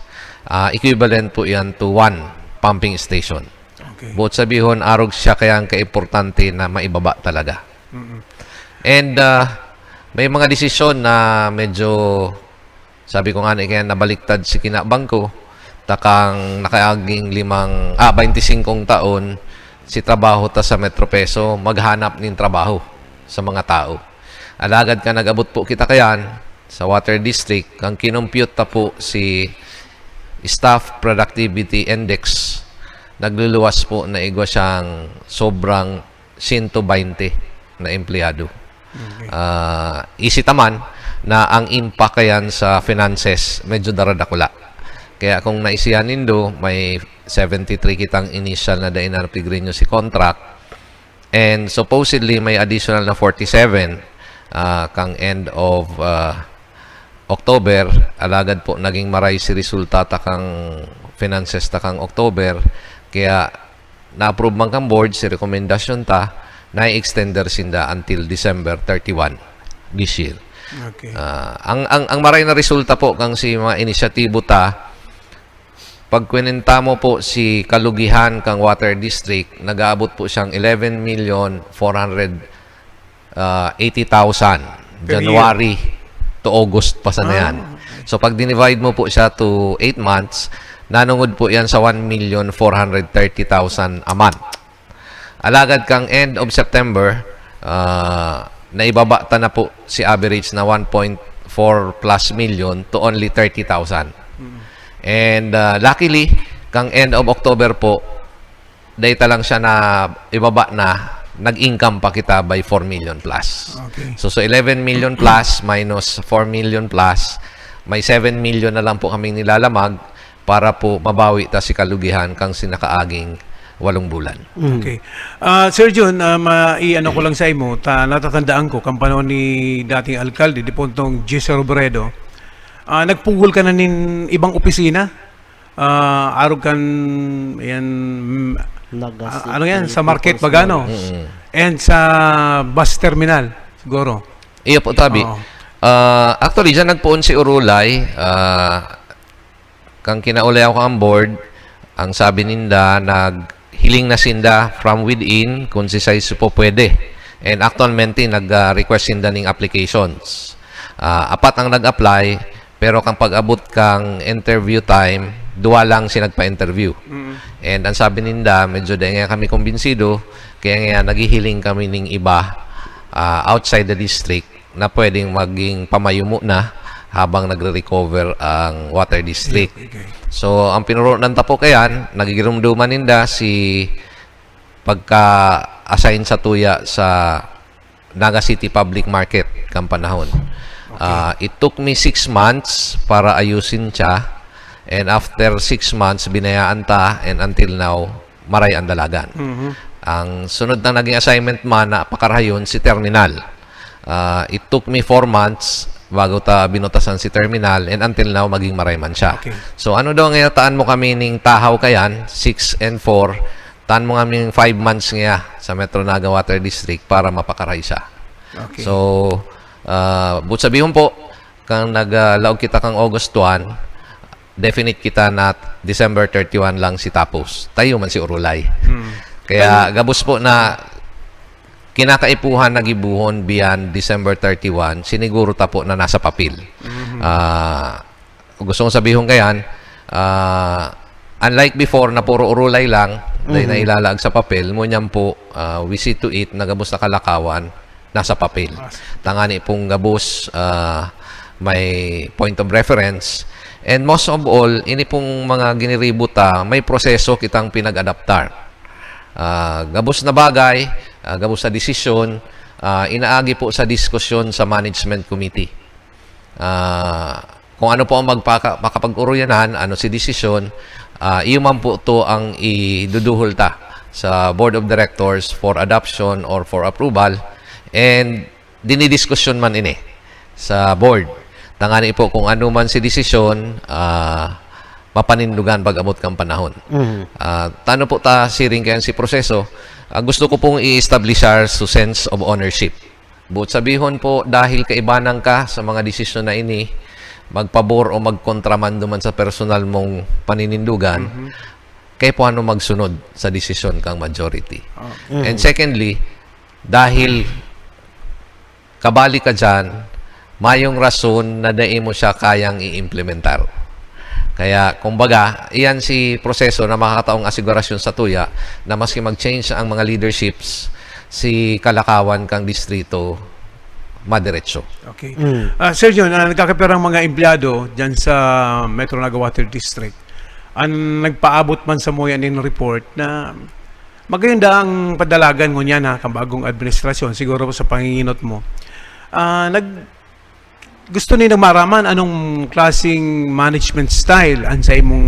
ah, equivalent po yan to one pumping station. Okay. Buot sabihon, arog siya kaya ang kaimportante na maibaba talaga. And, ah, may mga desisyon na medyo, sabi ko nga na, kaya nabaliktad si kinabang ko, takang nakaaging limang, ah, baintisingkong taon, si trabaho ta sa Metro Peso, maghanap nin trabaho sa mga tao. Alagad ka nag-abot po kita kayan, sa Water District, ang kinumpyut ta po si Staff Productivity Index, nagluluwas po na igwa siyang sobrang sento baynte na empleyado. Okay. Ah, isi ta man na ang impact kayan sa finances medyo daradakula. Kaya kung naisihan nindo, may seventy-three kitang initial na dai na napigrinyo si contract. And supposedly, may additional na forty-seven, ah, kang end of, ah, October. Alagad po, naging maray si resulta ta kang finances ta kang October. Kaya na-approve man kang board si rekomendasyon ta, na-extender sinda until December thirty-one this year. Okay. Ah, ang, ang, ang maray na resulta po kang si mga inisyatibo ta, pag kwinenta mo po si kalugihan kang Water District, nag-aabot po siyang eleven million four hundred, ah, eighty thousand, Per year. January to August pa sana Ah, yan. Okay. So, pag dinivide mo po siya to eight months, nanungod po yan sa one million four hundred thirty thousand a month. Alagad kang end of September, ah, naibaba ta na po si average na one point four plus million to only thirty thousand. Mm. And, ah, luckily, kang end of October po, data lang siya na ibaba na, nag-income pa kita by four million plus. Okay. So, so eleven million plus minus four million plus, may seven million na lang po kaming nilalamag para po mabawi ta si kalugihan kang si nakaaging walong bulan. Mm. Okay. Ah, Sir Jun, ah, ma-, i-ano ko lang sa imo, ta-, natatandaan ko, kan panahon ni dating alkalde, dipuntong Jesse Robredo, ah, nagpugol ka na nin ibang opisina. Ah, arog kan, yan, mm, Naga ah, City ano yan, sa market People's Bagano. Mall. Mm. And sa bus terminal, siguro. Iyo po, tabi. Oo. Ah, actually, dyan nagpoon si Urulay. Ah, kang kinaulay ako ang board, ang sabi ninda, naghiling na sinda from within kung si size po pwede. And actualmente, nag-request sinda ning applications. Ah, apat ang nag-apply, pero kang pag-abot kang interview time, duwa lang si nagpa-interview. And ang sabi ninda, medyo dahil nga kami kumbinsido, kaya nga naghihiling kami ning iba ah, outside the district na pwedeng maging pamayumo na habang nagre-recover ang water district. Okay. So, ang pinuroonan ta po kayan, nagigirumduman ninda si pagka-assign sa tuya sa Naga City Public Market kan panahon. Ah, it took me six months para ayusin siya. And after six months, binayaan ta. And until now, maray ang dalagan. Ang sunod na naging assignment man na pakarahayon, si terminal. Ah, it took me four months bago ta binutasan si terminal, and until now, maging maray man siya. Okay. So, ano daw ngayon, taan mo kami ning tahaw kayan, six and four, taan mo kami five months nga sa Metro Naga Water District para mapakarahay siya. Okay. So, ah, but sabihon po, kang naglaog kita kang August one, definite kita na December thirty-one lang si tapos. Tayo man si Urulay. Kaya gabos po na kinakaipuhan na gibuhon beyond December thirty-one, siniguro ta po na nasa papel. Ah, gusto kong sabihon kayan, ah, unlike before na puro Urulay lang, dahil nailalaag sa papel, ngunyan po, ah, we see to it na gabos na kalakawan, nasa papel. Tangani pong gabos, ah, may point of reference. And most of all, ini pong mga giniribo ta, may proseso kitang pinag-adaptar. Ah, gabos na bagay, ah, gabos na desisyon, ah, inaagi po sa diskusyon sa management committee. Ah, kung ano po ang magpaka-, makapag-uruyanan, ano si desisyon, ah, iyo man po to ang iduduhol ta sa Board of Directors for adoption or for approval. And dinidiskusyon man ini sa board. Tangani po kung ano man si desisyon, ah, mapanindugan pag-abot kang panahon. Ah, tano po ta siring kayan si proseso, ah, gusto ko pong i-establishar su sense of ownership. Buot sabihon po, dahil kaibanan ka sa mga desisyon na ini, magpabor o magkontra man duman sa personal mong paninindugan, kaya po ano magsunod sa desisyon kang majority. And secondly, dahil kabali ka dyan, mayong rason na dai mo siya kayang i-implementar. Kaya, kumbaga, iyan si proseso na makakataong asigurasyon sa tuya na maski mag-change ang mga leaderships, si kalakawan kang distrito madiretso. Okay. Ah, Sir John, ah, nagkakapirang mga empleyado dyan sa Metro Naga Water District. Ang nagpaabot man sa muya nin report na magayon daang padalagan ngunyan, ha, kang bagong administrasyon, siguro sa panginginot mo. Ah, nag-, gusto nila maraman anong klaseng management style ang sa imong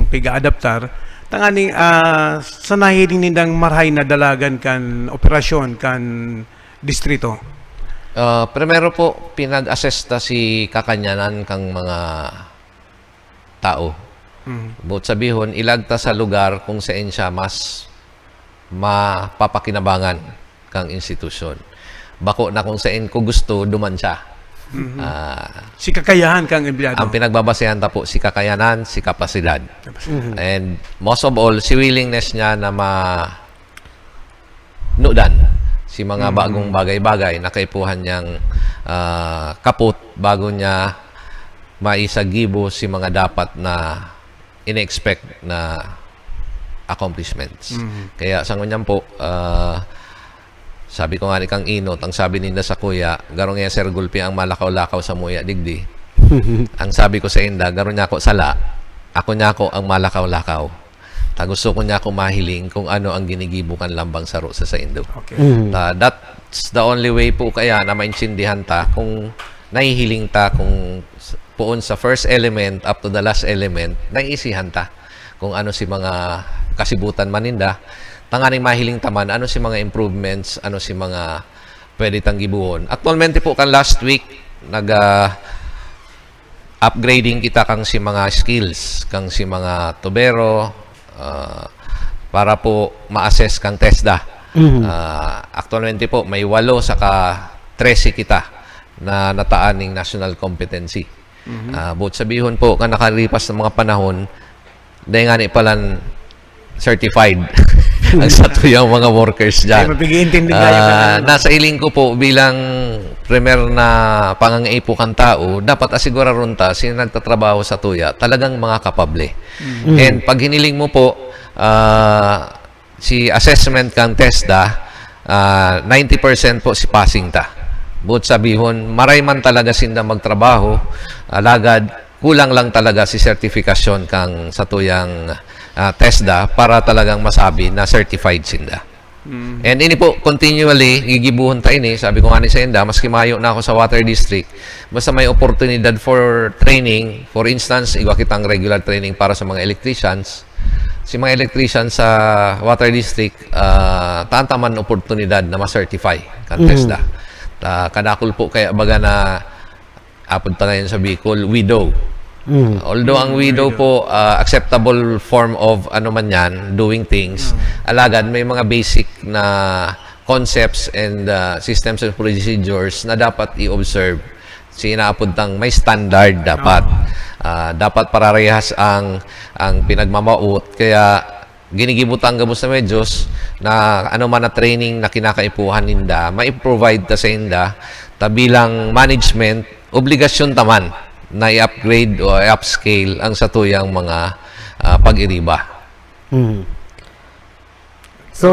piga-adaptar, tanganing, ah, sa nahiling nindang marahay na dalagan kan operasyon kan distrito. Ah, primero po, pinag-assess ta si kakanyanan kang mga tao. Mhm. Buot sabihon, ilag ta sa lugar kung saan siya mas mapapakinabangan kang institusyon. Bako na kung saan ko gusto, duman siya. Ah, Si kakayahan kang empleyado. ang pinagbabasehan ta po, si kakayanan, si kapasidad. And most of all, si willingness niya na ma nudan si mga bagong bagay-bagay na kaipuhan niyang ah, kapot bago niya maisagibo si mga dapat na ina-expect na accomplishments. Kaya sa ngunyan po, ah, sabi ko nga ni kang inot, ang sabi ninda sa kuya, "Garo nga Sir Gulpi ang malakaw-lakaw sa muya digdi." Ang sabi ko sa inda, "Garo niya ako sala, ako niya ako ang malakaw-lakaw." Ta gusto ko niya ako mahiling kung ano ang ginigibo kan lambang saro sa saindo. Okay. Ta, that's the only way po kaya na maintindihan ta kung nahihiling ta kung s-, poon sa first element up to the last element, naiisihan ta kung ano si mga kasibutan man ninda, tanganing mahiling ta man ano si mga improvements, ano si mga pwede tang gibuhon. Aktualmente po kan last week, nag, ah, upgrading kita kang si mga skills, kang si mga tubero, ah, para po ma-assess kang TESDA. Mhm. Ah, aktualmente po, may walo saka trese kita na nataan ning national competency. Mhm. Ah, buot sabihon po, kan nakalipas na mga panahon, dai ngani palan certified ang satuyang mga workers dyan. Kaya mapag-iintindi tayo Ah, ng ano. Nasa hiling ko po bilang primer na pangangaipo kan tao, dapat asiguraron ta si nagtatrabaho sa tuya talagang mga kapable. Mm. And pag hiniling mo po, ah, si assessment kang TESDA, ah, ninety percent po si passing ta. Buot sabihon, maray man talaga sinda magtrabaho, alagad kulang lang talaga si sertifikasyon kang satuyang, ah, TESDA para talagang masabi na certified sinda. Mm. And ini po, continually, gigibuhon ta ini. Sabi ko nga ni sa inda, maski mayo na ako sa Water District, basta may oportunidad for training, for instance, igwa kitang regular training para sa mga electricians. Si mga electricians sa Water District, ah, tataman oportunidad na ma-certify kan Mm. TESDA. Ta-, kadakul po kaya baga na apod ta ngayon sa Bicol, widow. Mm. Although ang Mm, widow widow. po, ah, acceptable form of ano man yan, doing things, Mm. alagad may mga basic na concepts and, ah, systems and procedures na dapat i-observe. Si inaapod tang may standard dapat. Ah. Ah, dapat pararehas ang, ang pinagmamawot. Kaya ginigibo tang gabos na medyos na ano man na training na kinakaipuhan ninda, mai-provide ta sa inda, ta bilang management, obligasyon ta man na i-upgrade o i-upscale ang satuyang mga, ah, pag-iriba. Hmm. So,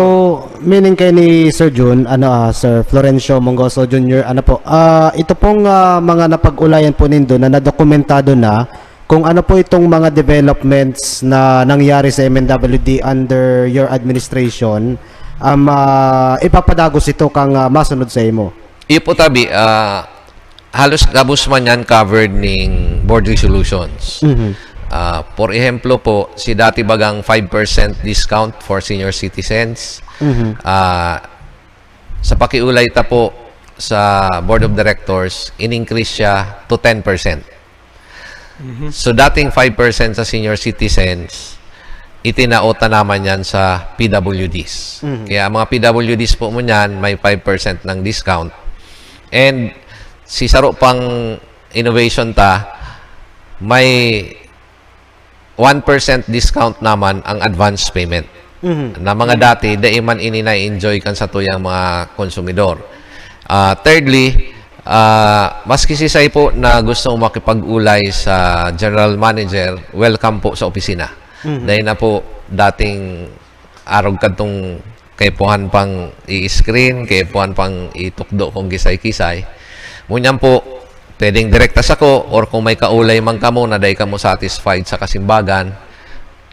meaning kay ni Sir Jun, ano, ah, Sir Florencio Mongoso Junior, ano po, ah, ito pong, ah, mga napag-ulayan po nindo na nadokumentado na, kung ano po itong mga developments na nangyari sa M N W D under your administration, um, ah, ipapadagos ito kang, ah, masunod sa imo? Iyo po, tabi, ah, halos gabos man yan covered ning board resolutions. Mhm. Ah, for ehemplo po, si dati bagang five percent discount for senior citizens. Mhm. Ah, sa pakiulay ta po sa board of directors, in-increase siya to ten percent. Mhm. So, dating five percent sa senior citizens, itinao ta naman yan sa P W Ds. Mhm. Kaya ang mga P W Ds po mo niyan, may five percent ng discount. And si saro pang innovation ta, may one percent discount naman ang advance payment. Mhm. Na mga dati, dai man ini na-enjoy kan satuyang mga konsumidor. Ah, thirdly, ah, maski si Sai po na gusto makipag-ulay sa general manager, welcome po sa opisina. Mhm. Dai na po dating arog kadtong kaipuhan pang i-screen, kaipuhan pang itukdo kung kisay-kisay. Ngunyan po, pwedeng direkta sako, or kung may kaulay man kamo na dai kamo satisfied sa kasimbagan,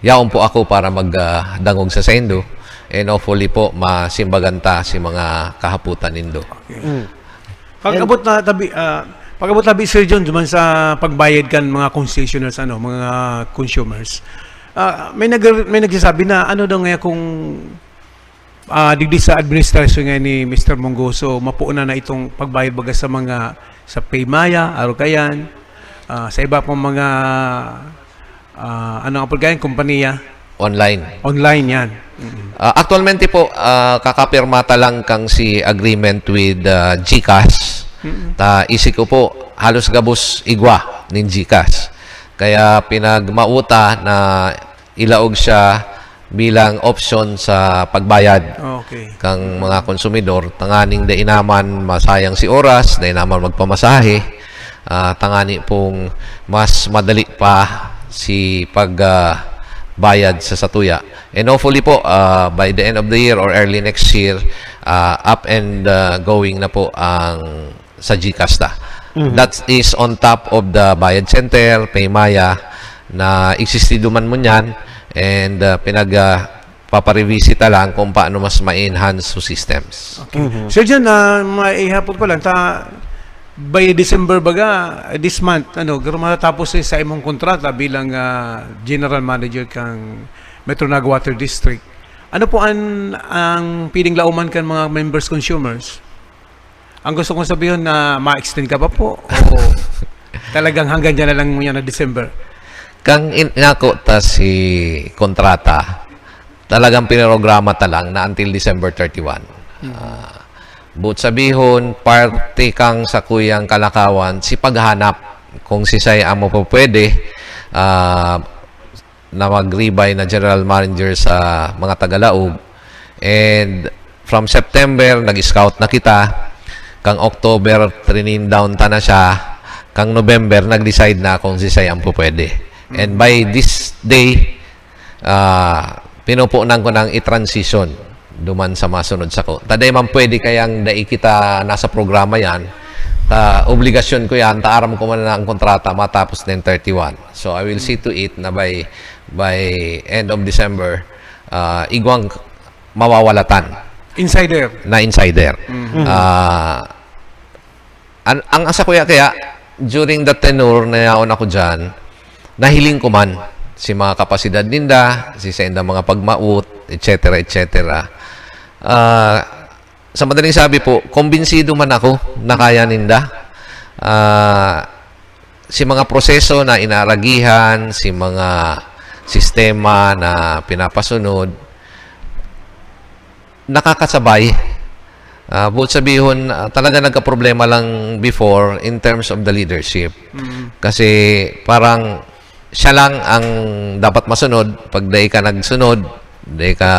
yaon po ako para mag, ah, dangog sa saindo. And hopefully po, masimbagan ta si mga kahapotan nindo. Okay. Mm. Pag-abot na tabi, ah, pag-abot tabi, Sir John, duman sa pagbayad kan mga concessioners, ano, mga consumers, ah, may nag-, may nagsasabi na ano daw nga kung, ah, digdi sa administrasyon nga ni Mister Mongoso, mapunan na itong pagbayad baga sa mga, sa Paymaya, Arukayan, ah, sa iba pang mga, ah, ano nga pagkain, kompanya? Online. Online yan. Mm. Ah, aktualmente po, ah, kakapirma ta lang kang si agreement with, ah, GCash. Mm. Ta isi ko po, halos gabos igwa nin GCash. Kaya pinagmawot ta na ilaog siya bilang option sa pagbayad Okay. kang mga konsumidor, tanganing dai naman masayang si oras, dai naman magpamasahe, ah, tangani pong mas madali pa si pag, ah, bayad sa satuya. And hopefully po, ah, by the end of the year or early next year, ah, up and, ah, going na po ang sa GCash ta. Mhm. That is on top of the Bayad Center, Paymaya, na existido man mo niyan, and, ah, pinag, ah, paparevisit ta lang kung paano mas ma-enhance so systems. Okay. Mhm. Sir John, ah, maihapon ko lang, ta, by December baga, this month, ano, garo matatapos sa, sa imong kontrata bilang, ah, General Manager kang Metro Naga Water District. Ano po an, ang piling lauman kan mga members consumers? Ang gusto kong sabihin na ma-extend ka pa po o Talagang hanggang dyan na lang muna na December. Kang in-, inako ta si kontrata, talagang pinrograma ta lang na until December thirty-one. Mm. Ah, buot sabihon, parte kang sakuyang kalakawan si paghanap kung sisay ang mapupwede, ah, na mag-rebay na general manager sa mga tagalaog. And from September, nag-scout na kita. Kang October, training down ta na siya. Kang November, nag-decide na kung sisay ang pupwede. And by this day, ah, pinupunan ko nang i-transition duman sa masunod sako. Ta dai man pwede kayang dai kita nasa programa yan. Ta obligasyon ko yan, ta aram ko man na ang kontrata matapos na yung thirty-one. So, I will see to it na by, by end of December, ah, igwang mawawalatan Insider. na insider. Mhm. Ah, an-, ang asa ko ya kaya, during the tenure na yaon ako dyan, nahiling ko man si mga kapasidad ninda, si sainda mga pagmaot, et cetera, et cetera. Ah, sa madaling sabi po, kumbinsido man ako na kaya ninda. Ah, si mga proseso na inaaragihan, si mga sistema na pinapasunod, nakakasabay. Ah, buot sabihon, ah, talaga nagkaproblema lang before in terms of the leadership. Mm. Kasi parang siya lang ang dapat masunod. Pag dai ka nagsunod, dai ka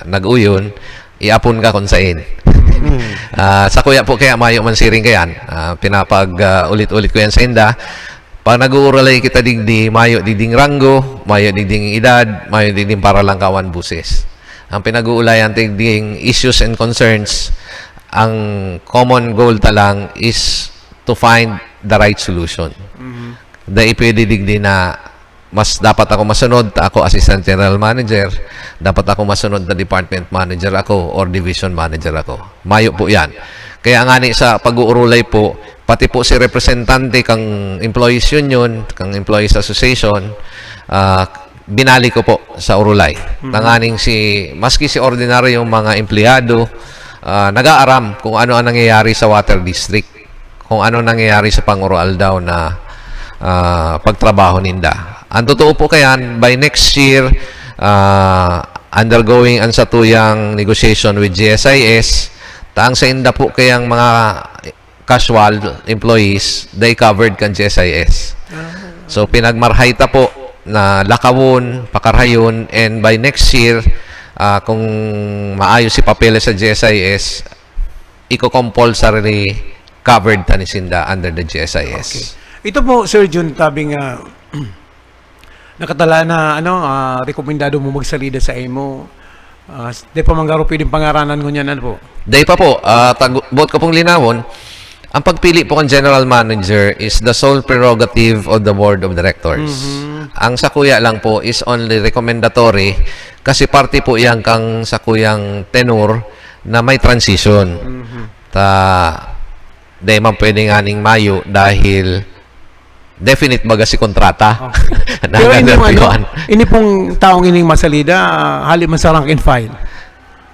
nag-uyon, iapon ka kung sain. Mm. Ah, sa kuya po kaya mayo man siring kayan. Ah, pinapag, ah, ulit-ulit ko yan sa inda. Pag nag-uuralay kita digdi, mayo digding ranggo, mayo digding edad, mayo digding paralangkawan buses. Ang pinag-uulayan ta digding issues and concerns, ang common goal ta lang is to find the right solution. Mhm. Dai pwede digdi na mas dapat ako masunod, ta ako assistant general manager, dapat ako masunod na department manager ako or division manager ako. Mayo po yan. Kaya ngani sa pag-uurulay po, pati po si representante kang employees union, kang employees association, ah, binali ko po sa urulay. Mhm. Tanganing si, maski si ordinaryong mga empleyado, ah, nag-aaram kung ano ang nangyayari sa water district, kung ano nangyayari sa pang-uroaldaw na, ah, pagtrabaho ninda. Ang totoo po kayan, by next year, ah, undergoing ang satuyang negotiation with G S I S, ta ang sainda po kayang mga casual employees, they covered kan G S I S. Ah. So, pinagmarhay ta po na lakawon, pakarhayon, and by next year, ah, kung maayos si papeles sa G S I S, iko-compulsory covered ta ni sinda under the G S I S. Okay. Ito po, Sir Jun, tabi nga, nakatala na, ano, ah, rekomendado mo magsalida sa imo. Ah, s-, di pa man garo pwedeng pangaranan ngunyan, ano po? Dai pa po. Ah, tago-, buot ko pong linawon, ang pagpili po kan general manager is the sole prerogative of the board of directors. Mhm. Ang sakuya lang po is only recommendatory kasi parte po yan kang sakuyang tenure na may transition. Mhm. Ta, dai man pwede nganing mayo dahil definite baga si kontrata. Okay. Na Pero ining ano, nagkakatuan. Ini pong taong ining masalida, ah, hali man sa rank and file.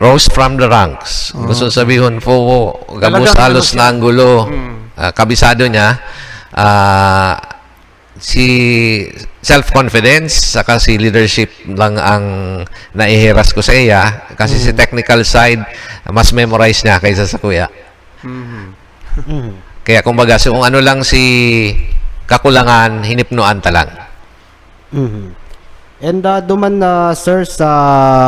Rose from the ranks. Ah. Gusto sabihon po, gabos Talagang halos ano siya. na ang gulo. Mm. Ah, kabisado niya, ah, si self-confidence saka si leadership lang ang naihiras ko sa iya. Kasi si Mm. technical side, mas memorize niya kaysa sa kuya. Mhm. Mhm. Kaya kumbaga, so kung ano lang si kakulangan, hinipnoan ta lang. Mhm. And, ah, duman na, sir, sa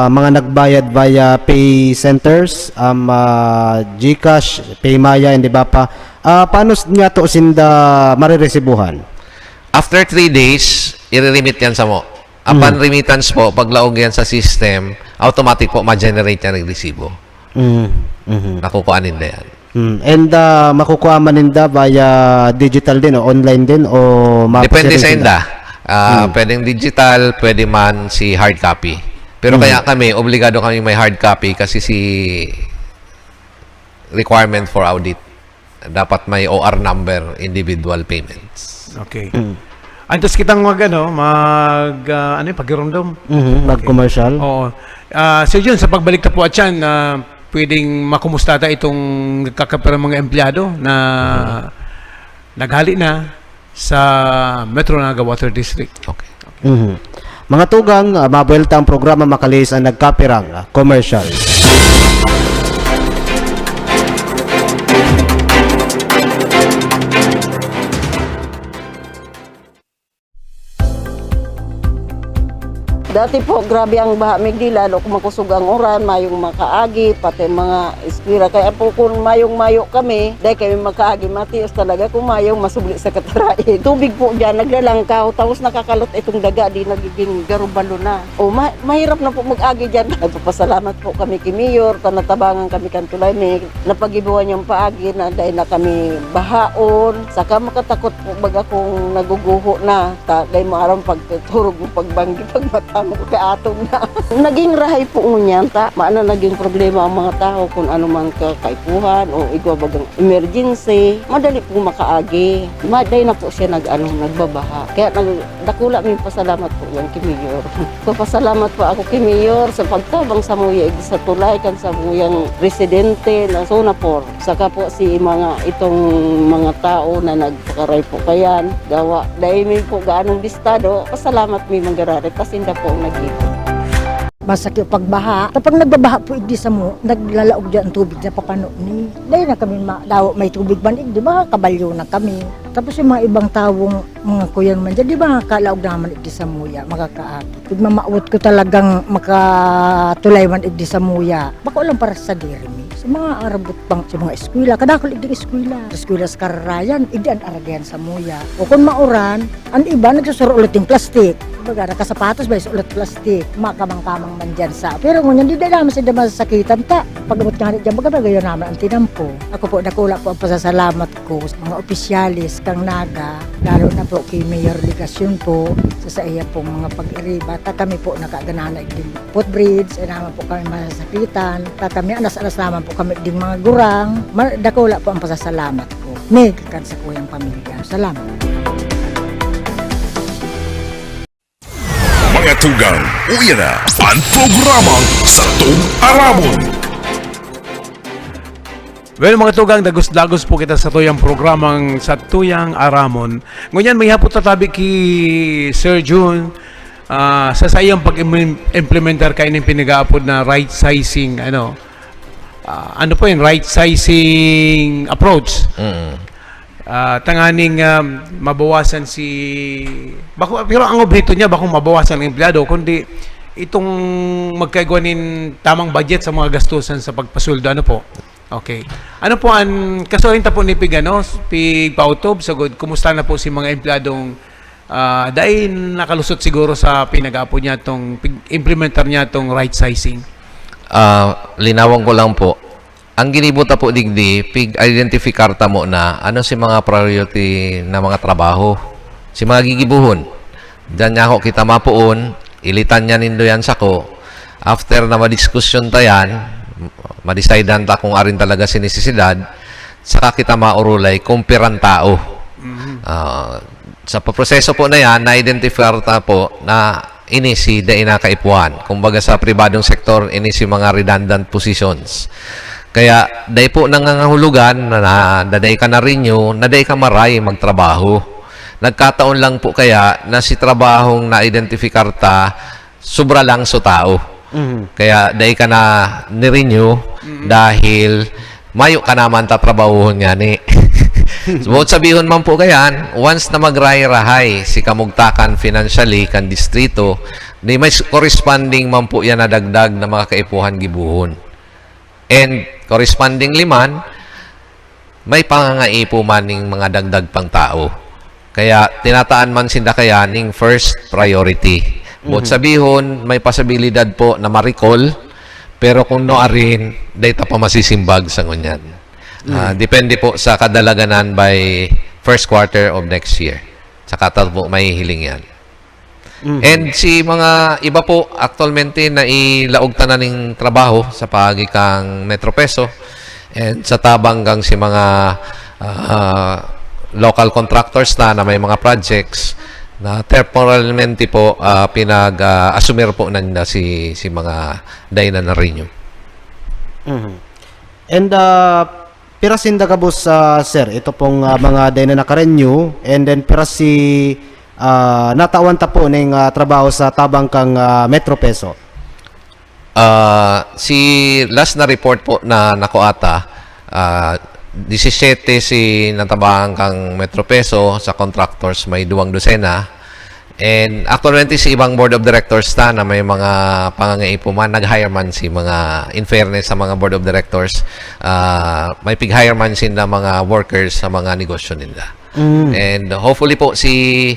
mga nagbayad via pay centers, um, ah, GCash, PayMaya, and iba pa, ah, paano s-, niya to sinda mariresibuhan? After three days, i-remit yan sa mo. Upon Mhm. remittance po, paglaog yan sa system, automatic po ma-generate yan ng resibo. Mm, mhm. Nakukuha ninda yan. Mm. And, ah, makukuha man ninda via digital din o online din o mapasiring Depende sa sinda? inda. Ah, Mm. pwedeng digital, pwede man si hard copy. Pero Mm. kaya kami, obligado kami may hard copy kasi si requirement for audit. Dapat may O R number, individual payments. Okay. Mm. Antes kitang mag, ano, mag, ah, ano yun, pagirumdom. Mhm, Okay. mag-commercial. Oo. Ah, Sir Jun, sa pagbalik ta po at yan, ah, pwedeng makumusta ta itong nagkakapirang mga empleyado na Mhm. naghali na, sa Metro Naga Water District. Okay. Mhm. Mga tugang, ah, mabuelta ang programa, makalihis ang nagkapirang, ah, commercial. Dati po, grabe ang baha, migdi, lalo kung makusog ang uran, mayong makaagi, pati mga eskwela. Kaya po, kung mayong-mayo kami, dai kami makaagi, matios talaga kung mayong masubli sa katarain. Tubig po dyan, naglalangkaw, tapos nakakalot itong daga, di nagiging garubalo na. O, ma- mahirap na po mag-agi dyan. Nagpapasalamat po kami kay Mayor, ta natabangan kami kan tulay, may napagibuhan niyang paagi na dai na kami bahaon. Saka makatakot po baga kung naguguho na, ta dai mo aram pagtuturog mo, pagbanggi, pagmata mo, kaatong na. Naging rahay po ngunyan, ta maana naging problema ang mga tao kung ano man ka kaipuhan o igwa bagang emergency, madali pong makaagi. Ma-, dai na po siya nag-ano, nagbabaha. Kaya nag-, dakula ming pasalamat po yan kay Mayor. Papasalamat po ako kay Mayor sa pagtabang samuya igdi sa tulay kan samuyang residente na Sonapor. Saka po si mga, itong mga tao na nagpakaray po kayan, gawa, dai mi po gaanong bistado, pasalamat mi manggararit, ta sinda po ang nag-ibo. Masakit pagbaha. Kapag nagbabaha po igdi samo, naglalaog dyan ang tubig na papano ni. Dahil na kami ma-, daw may tubig man igdi, mga kabalyo na kami. Tapos yung mga ibang tawong, mga kuyan man dyan, di ba, kalaog naman igdi samuya, makakaagi. Pag mamawot ko talagang makatulay man igdi samuya, bako lang para sa diri mi. Sa mga arabot pang, sa mga eskwela, kadakol igdi eskwela. Eskwela sa Kararayan, igdi an aragayan samuya. O kung mauran, an iba nagsusuro ulit yung plastic. Baga, nakasapatos ba, ulit plastic. Makamang-kamang man dyan sa. Pero ngunyan, di na naman sila masasakitan ta. Pag-abot nga dyan, baga, baga yun naman ang tinampo. Ako po, dakula po ang pasasalamat ko sa mga opisyalis kang Naga, lalo na po kay Mayor Legacion po, sa, sa iya pong mga pag-iriba. Ta kami po nakaganahan na igding footbridge, ay naman po kami masasakitan. Ta kami, anas-anas naman po kami igding mga gurang. Ma-, dakula po ang pasasalamat ko. May kakan sa kuyang pamilya. Salamat. Mga tugang, uya na an programang Satong Aramon. Well, mga tugang, dagos-dagos po kita sa tuyang programang Satuyang Aramon. Ngunyan, may hapot tatabi ki Sir Jun, ah, sa saiyang pag-implementar kaining pinag-aapod na right sizing, ano, ah, ano po yung right sizing approach? Mm. Ah, tanganing, ah, mabawasan si, bako, pero ang obheto niya, bakong mabawasan ang empleyado, kundi itong magkaigwa nin tamang budget sa mga gastusan sa pagpasweldo. Ano po? Okay. Ano po ang, kasuhin ta po ni Pig, ano, Pig Pautob, sagod, kumusta na po si mga empleyadong, ah, dai nakalusot siguro sa pinag-apo niya tong pig-, implementar niya tong right sizing? Ah, linawon ko lang po. Ang ginibo ta po digdi, pig-identifikar ta mo na ano si mga priority na mga trabaho, si mga gigibuhon. Diyan niya ako kita mapuon, ilitan niya nindo yan sako. After na madiskusyon ta yan, madesidean ta kung arin talaga si nesisidad, saka kita maurulay kung pirang tao. Ah, sa proseso po na yan, na-identify ta po na ini si dai na kaipuhan. Kumbaga sa pribadong sektor, ini si mga redundant positions. Kaya dai po nangangahulugan na, na, na dai ka na-renew, na dai ka maray magtrabaho. Nagkataon lang po kaya na si trabahong na-identify ta, sobra lang so tao. Mhm. Kaya dai ka na ni-renew dahil mayo ka naman tatrabahuhon ngani. So, buot sabihon man po kayan, once na magrahay-rahay si kamugtakan financially kan distrito, di may s-, corresponding man po yan na dagdag na mga kaipuhan gibuhon. And correspondingly man, may pangangaipo man ning mga dagdag pang tao. Kaya tinataan man sinda kaya ning first priority. Buot sabihon, may posibilidad po na ma-recall, pero kung no arin, dai ta pa masisimbag sa ngunyan. Ah, depende po sa kadalaganan by first quarter of next year. Saka ta po mahihiling yan. And si mga iba po, aktualmente, nailaog ta na ning trabaho sa paagi kang Metro Peso. And sa tabang kang si mga, ah, local contractors na, na may mga projects na temporalmente po, ah, pinag, ah, asumir po na nila si, si mga dai na na-renew. Mhm. And, ah, Pira sinda gabos, ah, sir? Ito pong, ah, mga dai na naka-renew, and then pira si, ah, natawan ta po ning, ah, trabaho sa tabang kang, ah, Metro Peso? Ah, si last na report po na nakuha ta, ah, disisiyete si natabangan kang Metro Peso, sa contractors may duwang dosena. And actualmente, si ibang board of directors ta na may mga pangangaipo man, nag-hire man si mga, in fairness sa mga board of directors, ah, may pig-hire man sinda mga workers sa mga negosyo ninda. Mm. And hopefully po, si,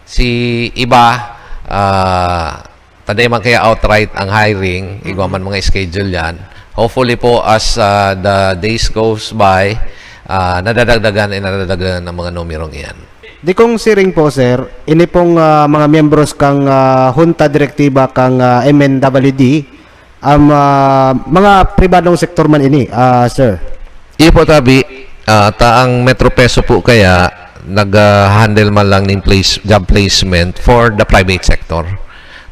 si iba, ah, taday man kaya outright ang hiring, igwa man mga schedule yan. Hopefully po, as, ah, the days goes by, ah, nadadagdagan, eh, nadadagdagan ang mga numerong iyan. Di kong siring po, sir, ini pong, ah, mga miyembros kang, ah, Junta Direktiba kang, ah, M N W D, um, ah, mga pribadong sektor man ini, ah, sir? Iyo po, tabi. Ah, ta ang Metro Peso po kaya nag-handle man lang nin place, job placement for the private sector.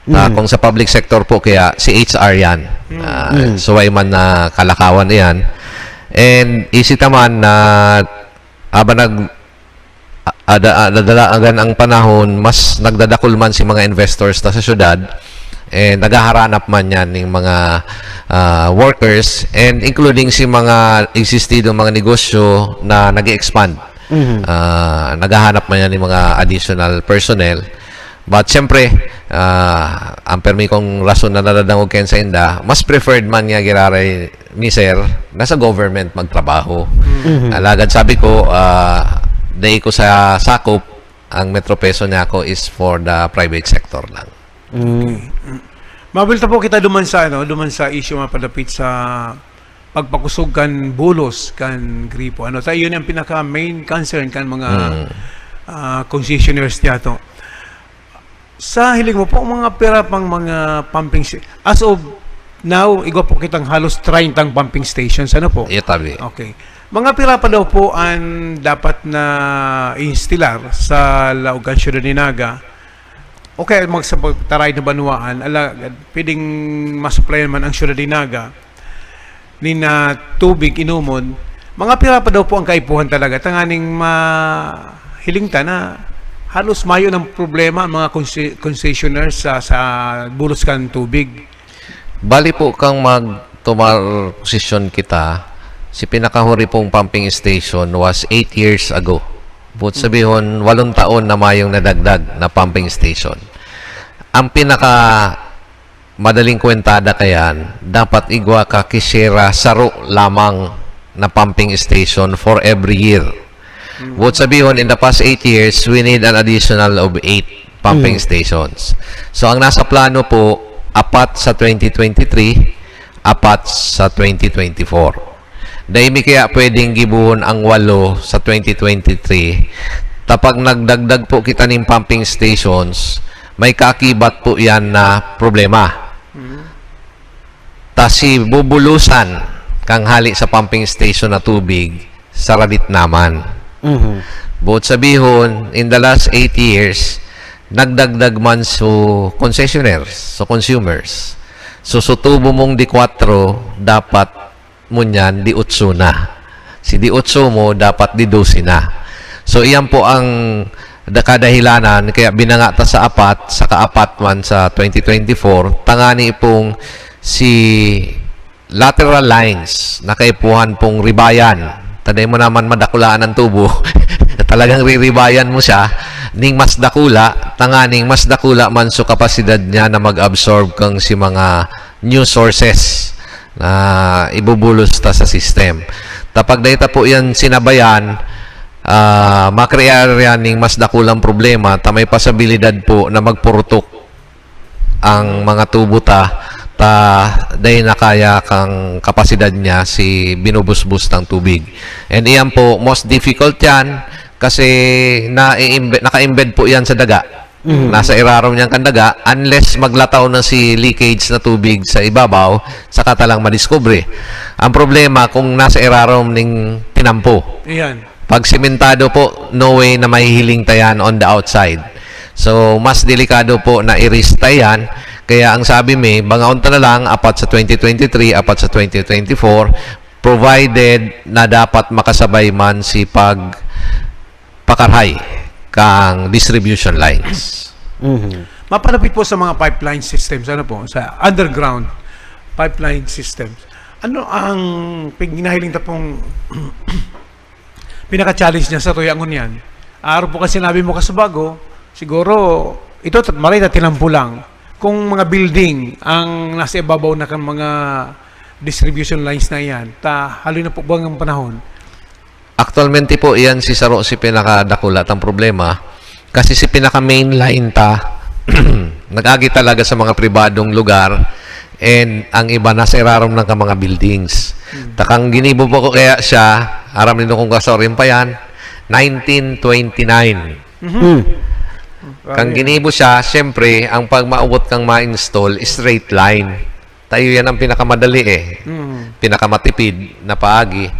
Ta Mm. kung sa public sector po kaya, si H R yan. Mm. Ah, Mm. suway man na kalakawan iyan. And isita man na aba nag-, a-, ada-, a-, nadalagan ang panahon, mas nagdadakul man si mga investors ta sa syudad, eh, naghaharanap man yan ning mga, ah, workers, and including si mga existido mga negosyo na nag-e-expand. Mhm. Ah, naghahanap man yan ng mga additional personnel. But siyempre, ah, ang permi kong rason na nadadangog kayan sa inda, mas preferred man niya giraray ni sir na sa government magtrabaho. Mhm. Alagad sabi ko, ah, dai ko sa sakop, ang Metro Peso niya ako is for the private sector lang. Mm. Mabil ta po kita duman sa, ano, duman sa issue nga padapit sa pagpakusog kan bulos kan gripo. Ano, ta, yun ang pinaka main concern kan mga, Mm. ah, concessionaires niya to. Sa hiling mo po, mga pira pang mga pumping sta-, as of now, igwa po kitang halos treyntang pumping stations, ano po? Iya, tabi. Okay. Mga pira pa daw po ang dapat na i-instalar sa laog kan siyudad ni Naga? O kaya mag-, sa pagtaray na banwaan, ala, pwedeng masuplayan man ang siyudad ni Naga nin, ah, tubig inomon, mga pira pa daw po ang kaipuhan talaga tanganing mahiling ta na halos mayo ng problema ang mga conce-, concessionaires sa, sa bulos kan tubig. Bali po, kang magtumar posisyon kita, si pinakahuri pong pumping station was eight years ago. Buot Hmm. sabihon, walong taon na mayong nadagdag na pumping station. Ang pinaka madaling kwentada kayan, dapat igwa ka kisera saro lamang na pumping station for every year. Mm. Buot sabihon, in the past eight years, we need an additional of eight pumping Mm. stations. So, ang nasa plano po, apat sa twenty twenty-three, apat sa twenty twenty-four. Dai mi kaya pwedeng gibohon ang walo sa twenty twenty-three. Ta pag nagdagdag po kita nin pumping stations, may kaakibat po yan na problema. Mm. Ta si bubulusan kang hali sa pumping station na tubig, sa radit naman. Mhm. Buot sabihon, in the last eight years, nagdagdag man so concessionaires, so consumers. So, so tubo mong di kwatro, dapat mo niyan di otso na. Si di otso mo, dapat di dose na. So, iyan po ang da-, kadahilanan, kaya binanga ta sa apat, sa kaapat man sa twenty twenty-four, tangani pong si lateral lines na kaipuhan pong ribayan. Taday mo naman madakulaan ang tubo. Talagang riribayan mo siya ning mas dakula, tanganing mas dakula man so kapasidad niya na mag-absorb kang si mga new sources na ibubulos ta sa system. Ta pag dai ta po yan sinabayan, ah, makrear yan ning mas dakulang problema, ta may posibilidad po na magpurutok ang mga tubo ta, ta dai na kaya kang kapasidad niya si binubusbus ng tubig. And iyan po, most difficult yan kasi na naka-embed po yan sa daga. Mm. Nasa irarom niyan kan daga, unless maglataw na si leakage na tubig sa ibabaw, saka ta lang madiskubre. Ang problema kung nasa irarom ning tinampo. Iyan. Pag simentado po, no way na mahihiling ta yan on the outside. So, mas delikado po na i-risk ta yan. Kaya ang sabi mi, bangaon ta na lang, apat sa twenty twenty-three, apat sa twenty twenty-four, provided na dapat makasabay man si pag-, pakarahay kang distribution lines. Mhm. Mapalapit po sa mga pipeline systems, ano po, sa underground pipeline systems. Ano ang pinahiling ta pong pinaka-challenge niya sa tuya ngunyan? Aro po kasi sinabi mo kasubago, siguro ito tat- maray na tinampo lang. Kung mga building ang nasa ibabaw na kan mga distribution lines na yan, ta haloy na po bang ang panahon? Actualmente po, iyan si saro si pinakadakula tang problema. Kasi si pinaka main line ta, nag-agi talaga sa mga pribadong lugar, and ang iba nasa irarom ng mga buildings. Takang ginibo po ko kaya siya, aram nindo kung kasarin pa yan, nineteen twenty-nine. Mm. Kang ginibo siya, siyempre, ang pagmaubot kang ma-install, straight line. Tayo yan ang pinakamadali eh. Mm. Pinakamatipid na paagi.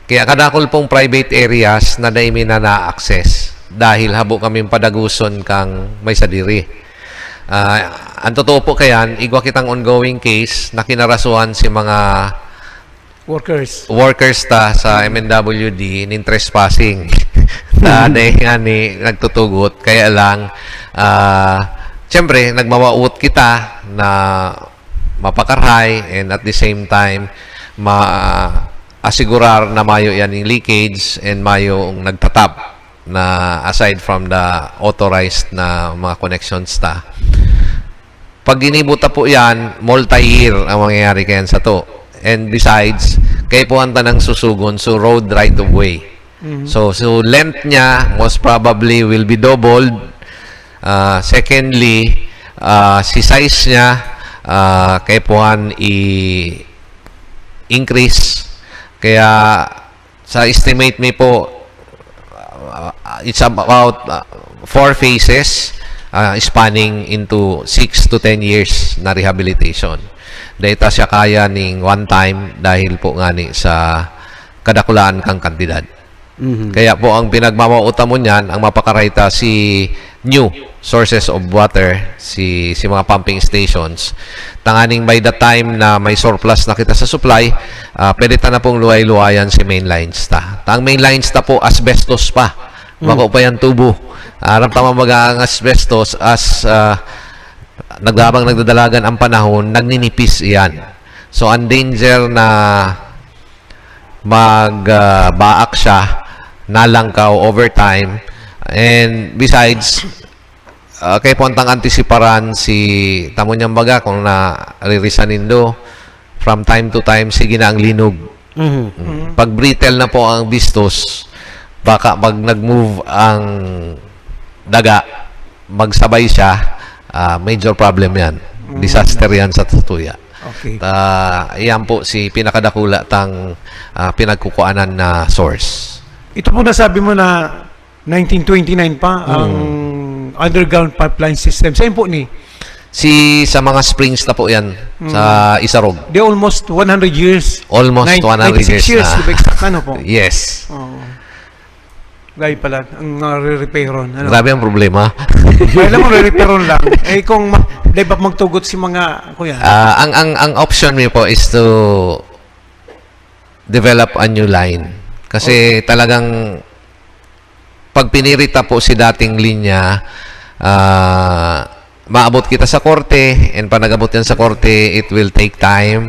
Kaya kadakol pong private areas na dai mi na na-access dahil habo kaming padaguson kang may sadiri. Ah, ang totoo po kayan, igwa kitang ongoing case na kinarasuhan si mga Workers. workers ta sa M N W D nin trespassing. Na dahil nga ni nagtutugot, kaya lang, ah, siyempre, nagmawaot kita na mapakarahay and at the same time, ma-asigurar na mayo yan yung leakage and mayo ang nagtatap na aside from the authorized na mga connections ta. Pag ginibo ta po yan, multi-year ang mangyayari kayan sa to. And besides, kaipuhan ta ng susugon, so road right of way. So, so length niya most probably will be doubled. Ah, secondly, ah, si size niya, ah, kaipuhan i-increase. Kaya sa estimate mi po, ah, it's about ah, four phases ah, spanning into six to ten years na rehabilitation. Dahil ta siya kaya ning one time dahil po ngani sa kadakulaan kang kantidad. Mhm. Kaya po ang pinagmamauta mo niyan, ang mapakarahay ta si new sources of water, si, si mga pumping stations. Tanganing by the time na may surplus na kita sa supply, ah, pwede ta na pong luway-luwayan si main lines ta. Ta ang main lines ta po, asbestos pa. Bako pa yan tubo. Aram tama baga ang asbestos as ah, nagdabang nagdadalagan ang panahon, nagninipis iyan. So, ang danger na magbaak siya, nalangkaw over time. And besides, uh, kaipuhan tang antisiparan si tamo niyang baga kung naririsan nindo, from time to time, sige na ang linog. Mhm. Mm. Pag brittle na po ang bistos, baka pag nag-move ang daga, magsabay siya, ah, major problem yan. Disaster yan sa tutuya. Okay. Ah, iyan po si pinakadakula tang ah, pinagkukuanan na source. Ito po nasabi mo na nineteen twenty-nine pa ang underground pipeline system. Saan po ni? Si sa mga springs na po yan sa Isarog. They almost one hundred years. Almost Nine- one hundred ninety-six years years, na. to be exact, ano po? Yes. Oo. Gaya pala, ang uh, re-repairon. Ano? Grabe ang problema. Kaya lang mo re-repairon lang. Eh kung ma- di ba magtugot si mga, kuya? Ah, ang ang ang option mi po is to develop a new line. Kasi talagang pag pinirita po si dating linya, ah, maabot kita sa korte, and pag nag-abot yan sa korte, it will take time.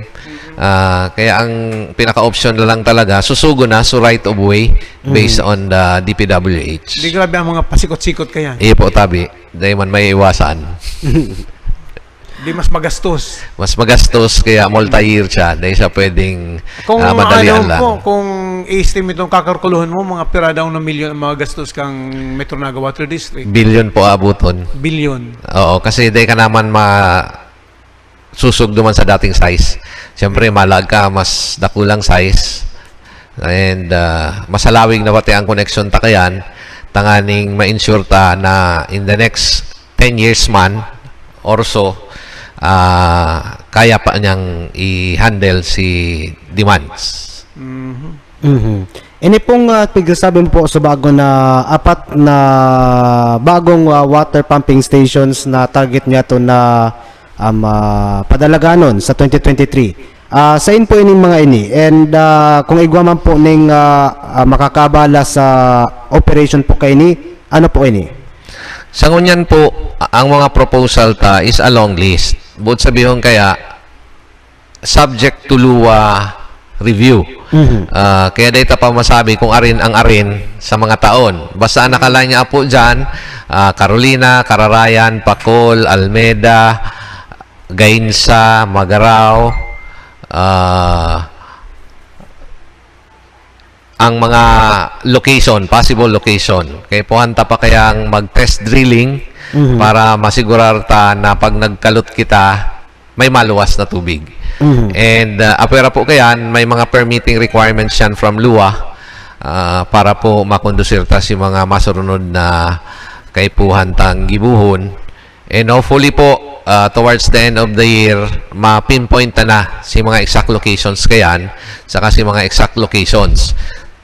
Ah, kaya ang pinaka-option na lang talaga, susugo na, so right of way, based on the D P W H. Di grabe ang mga pasikot-sikot kaya. Iyo po, tabi. Dahil man may iwasan. Di mas magastos. Mas magastos, kaya multi-year siya. Dahil siya pwedeng Kung ah, madalian ano lang. po, kung i-estimate ng kakalkuluhan mo, mga pira daw na milyon ang mga gastos kang Metro Naga Water District. Billion po abuton. Billion. Oo, kasi di ka naman ma susog duman sa dating size. Siyempre, malag ka, mas dakulang size. And ah, masalawig na pati ang connection ta kayan, tanganing ma-ensure ta na in the next ten years man or so, ah, kaya pa niyang i-handle si demands. Mhm. Ini pong ah, pigsasabi mo po sa bago na apat na bagong ah, water pumping stations na target niya to na um, ah, padalaganon sa twenty twenty-three. Ah, sain po ining mga ini? And, ah, kung igwa man po ning, ah, ah, makakabala sa operation po kaini, ano po ini? Sa ngunyan po, a-, ang mga proposal ta is a long list. Buot sabihon kaya, subject to LUWA review. Mhm. Ah, kaya dai ta pa masabi kung arin ang arin sa mga taon. Basta ang nakaline up po dyan, ah, Carolina, Cararayan, Pacol, Almeda, Gainza, Magarao, ah, ang mga location, possible location. Kaya puhanta pa kayang mag-test drilling Mhm. para masigurar ta na pag nagkalot kita, may maluwas na tubig. Mhm. And, ah, apwera po kayan, may mga permitting requirements yan from LUWA, ah, para po makondusir ta si mga masurunod na kaipuhan tang gibohon. And hopefully po, ah, towards the end of the year, ma-pinpoint ta na si mga exact locations kayan, saka si mga exact locations.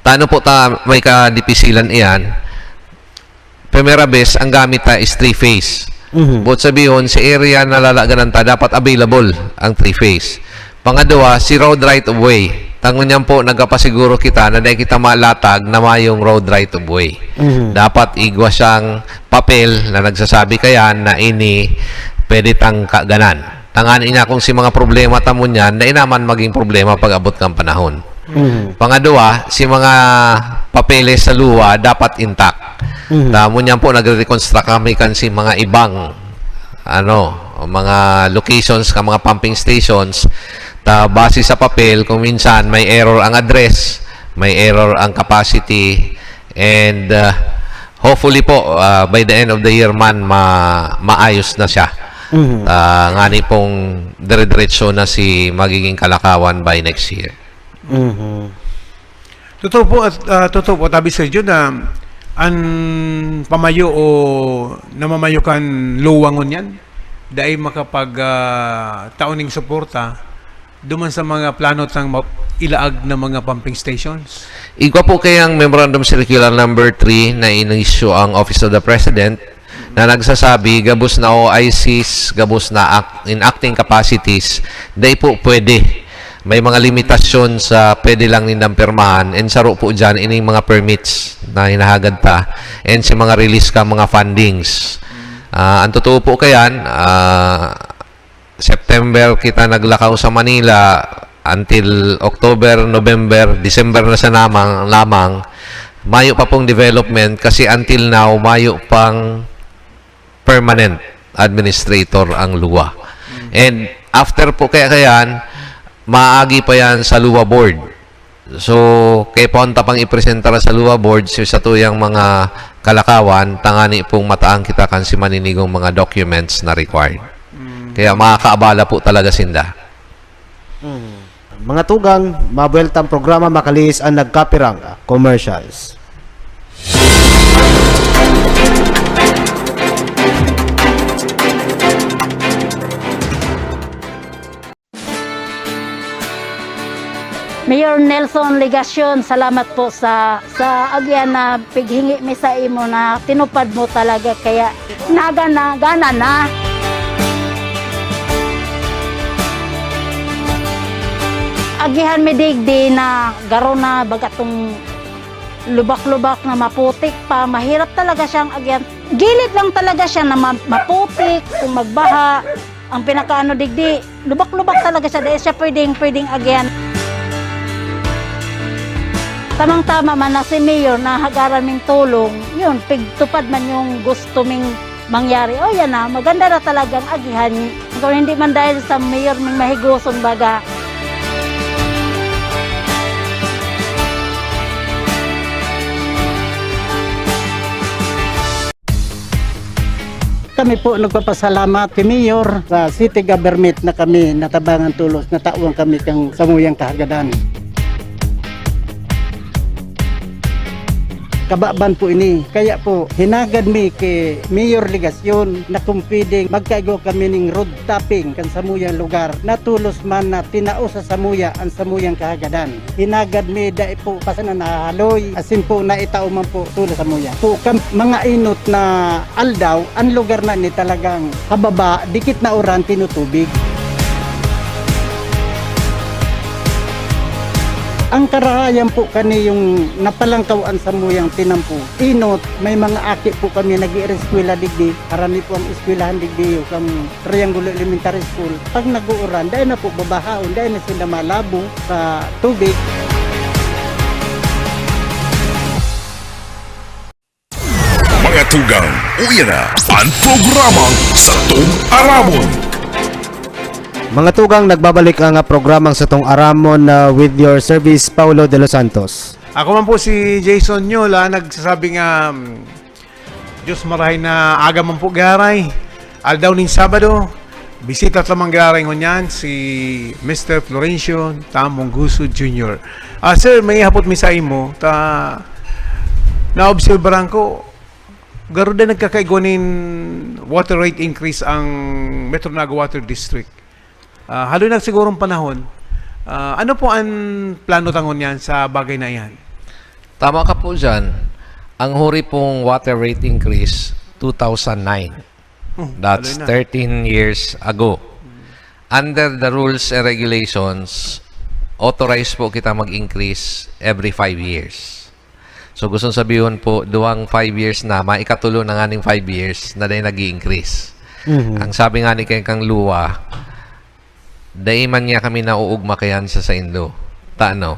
Tano po ta may kadipisilan iyan, primera bes, ang gamit ta is three-phase. Mhm. Buot sabihon, sa area na lalaganan ta, dapat available ang three-phase. Pangadwa, si road right of way. Ta ngunyan po, nagkapasiguro kita na dai kita malatag na mayong road right of way. Mhm. Dapat igwa siyang papel na nagsasabi kayan na ini pwede tang kaganan. Tangani niya kung si mga problema ta ngunyan, dai naman maging problema pag abot kan panahon. Mhm. Pangadwa, si mga papeles sa LUWA dapat intact. Mhm. Ta ngunyan po, nagre-reconstruct kami kan si mga ibang, ano, mga locations, kan mga pumping stations. Ta base sa papel, kung minsan may error ang address, may error ang capacity, and, ah, hopefully po, ah, by the end of the year man, ma-, maayos na siya. Mhm. Ah, ngani pong dire-diretso na si magiging Kalakawan by next year. Mhm. Totoo po at, ah, totoo po, tabi, Sir Jun, na an pamayo o namamayo kan LUWA ngunyan, dai makapag, ah, tao ning suporta duman sa mga plano tang ma-, ilaag na mga pumping stations. Igwa po kayang Memorandum Circular number three na in-issue ang Office of the President na nagsasabi, gabos na O I Cs, gabos na act-, in acting capacities, dai po pwede. May mga limitasyon sa pwede lang nindang pirmahan, and saro po dyan, ining mga permits na hinahagad ta, and sa mga release ka mga fundings. Ah, ang totoo po kayan, ah, September kita naglakaw sa Manila, until October, November, December na sa namang, lamang, mayo pa pong development kasi until now, mayo pang permanent administrator ang LUWA. And after po kaya kayan, maagi pa yan sa LUWA Board. So, kaya po ang tapang ipresenta sa LUWA Board, si satuyang mga kalakawan, tangani pong mataan kita kan si maninigong mga documents na required. Kaya makakaabala po talaga sinda. Mm. Mga tugang, mabuwelta ang programa, makalihis an nagkapirang commercials. Mayor Nelson Legacion, salamat po sa, sa agian na pighingi mi sa imo na tinupad mo talaga, kaya nagana, gana na. Agihan mi digdi na garo na baga tong lubak-lubak na maputik pa, mahirap talaga siyang agihan. Gilid lang talaga siya na ma-, maputik, kung magbaha. Ang pinakaano digdi, lubak-lubak talaga siya, dahil siya pwedeng, pwedeng agihan. Tamang-tama man na si Mayor na hagaran ming tulong, yun, pigtupad man yung gusto ming mangyari. O, yan na, maganda na talagang agihan. Kung hindi man dahil sa Mayor ming mahigoson baga. Kami po nagpapasalamat kay Mayor sa city government na kami natabangan tolos, natawan kami kang samuyang kahagadan. Kababan po ini. Kaya po, hinagad mi ki Mayor Legacion na kung pwedeng magkaigwa kami ning road tapping kan samuyang lugar na tolos man na tinao sa samuya an samuyang kahagadan. Hinagad mi dai po pa sana nahahaloy, asin po naitao man po tolos samuya. Po kan mga inot na aldaw, an lugar na ni talagang hababa, dikit na uran, tinutubig. Ang karahayan po kani yung napalangkaw an samuyang tinampo. Inot, may mga aki po kami nag-iireskwela digdi. Karani po ang eskwelahan digdi, yung Triangulo Elementary School. Pag nag-uuran, dai na po babahaon, dai na sila malabong sa tubig. Mga tugang, uya na an programang Satong Aramon. Mga tugang, nagbabalik ang, ah, programang Satong Aramon, ah, with your service, Paulo de los Santos. Ako man po si Jason Nyola, nagsasabi nga, um, Diyos marahay na aga man po, garay. Aldaw nin Sabado, bisita ta man garay ngunyan si Mister Florencio Tamong Guso Junior. Ah, sir, may hapot mi sa imo, ta naobserbaran ko, garo na nagkakaigwa nin water rate increase ang Metro Naga Water District. Ah, haloy na sigurong panahon. Ah, ano po ang plano ta ngunyan sa bagay na iyan? Tama ka po dyan. Ang huri pong water rate increase, two thousand nine. Oh, That's haloy na. thirteen years ago. Under the rules and regulations, authorized po kita mag-increase every five years. So, gustong sabihon po, duwang five years na, maikatulo na nganing five years na dai nag-i-increase. Mhm. Ang sabi nga ni kay kang Lua, dai man niya kami nauugma kayan sa saindo. Tano?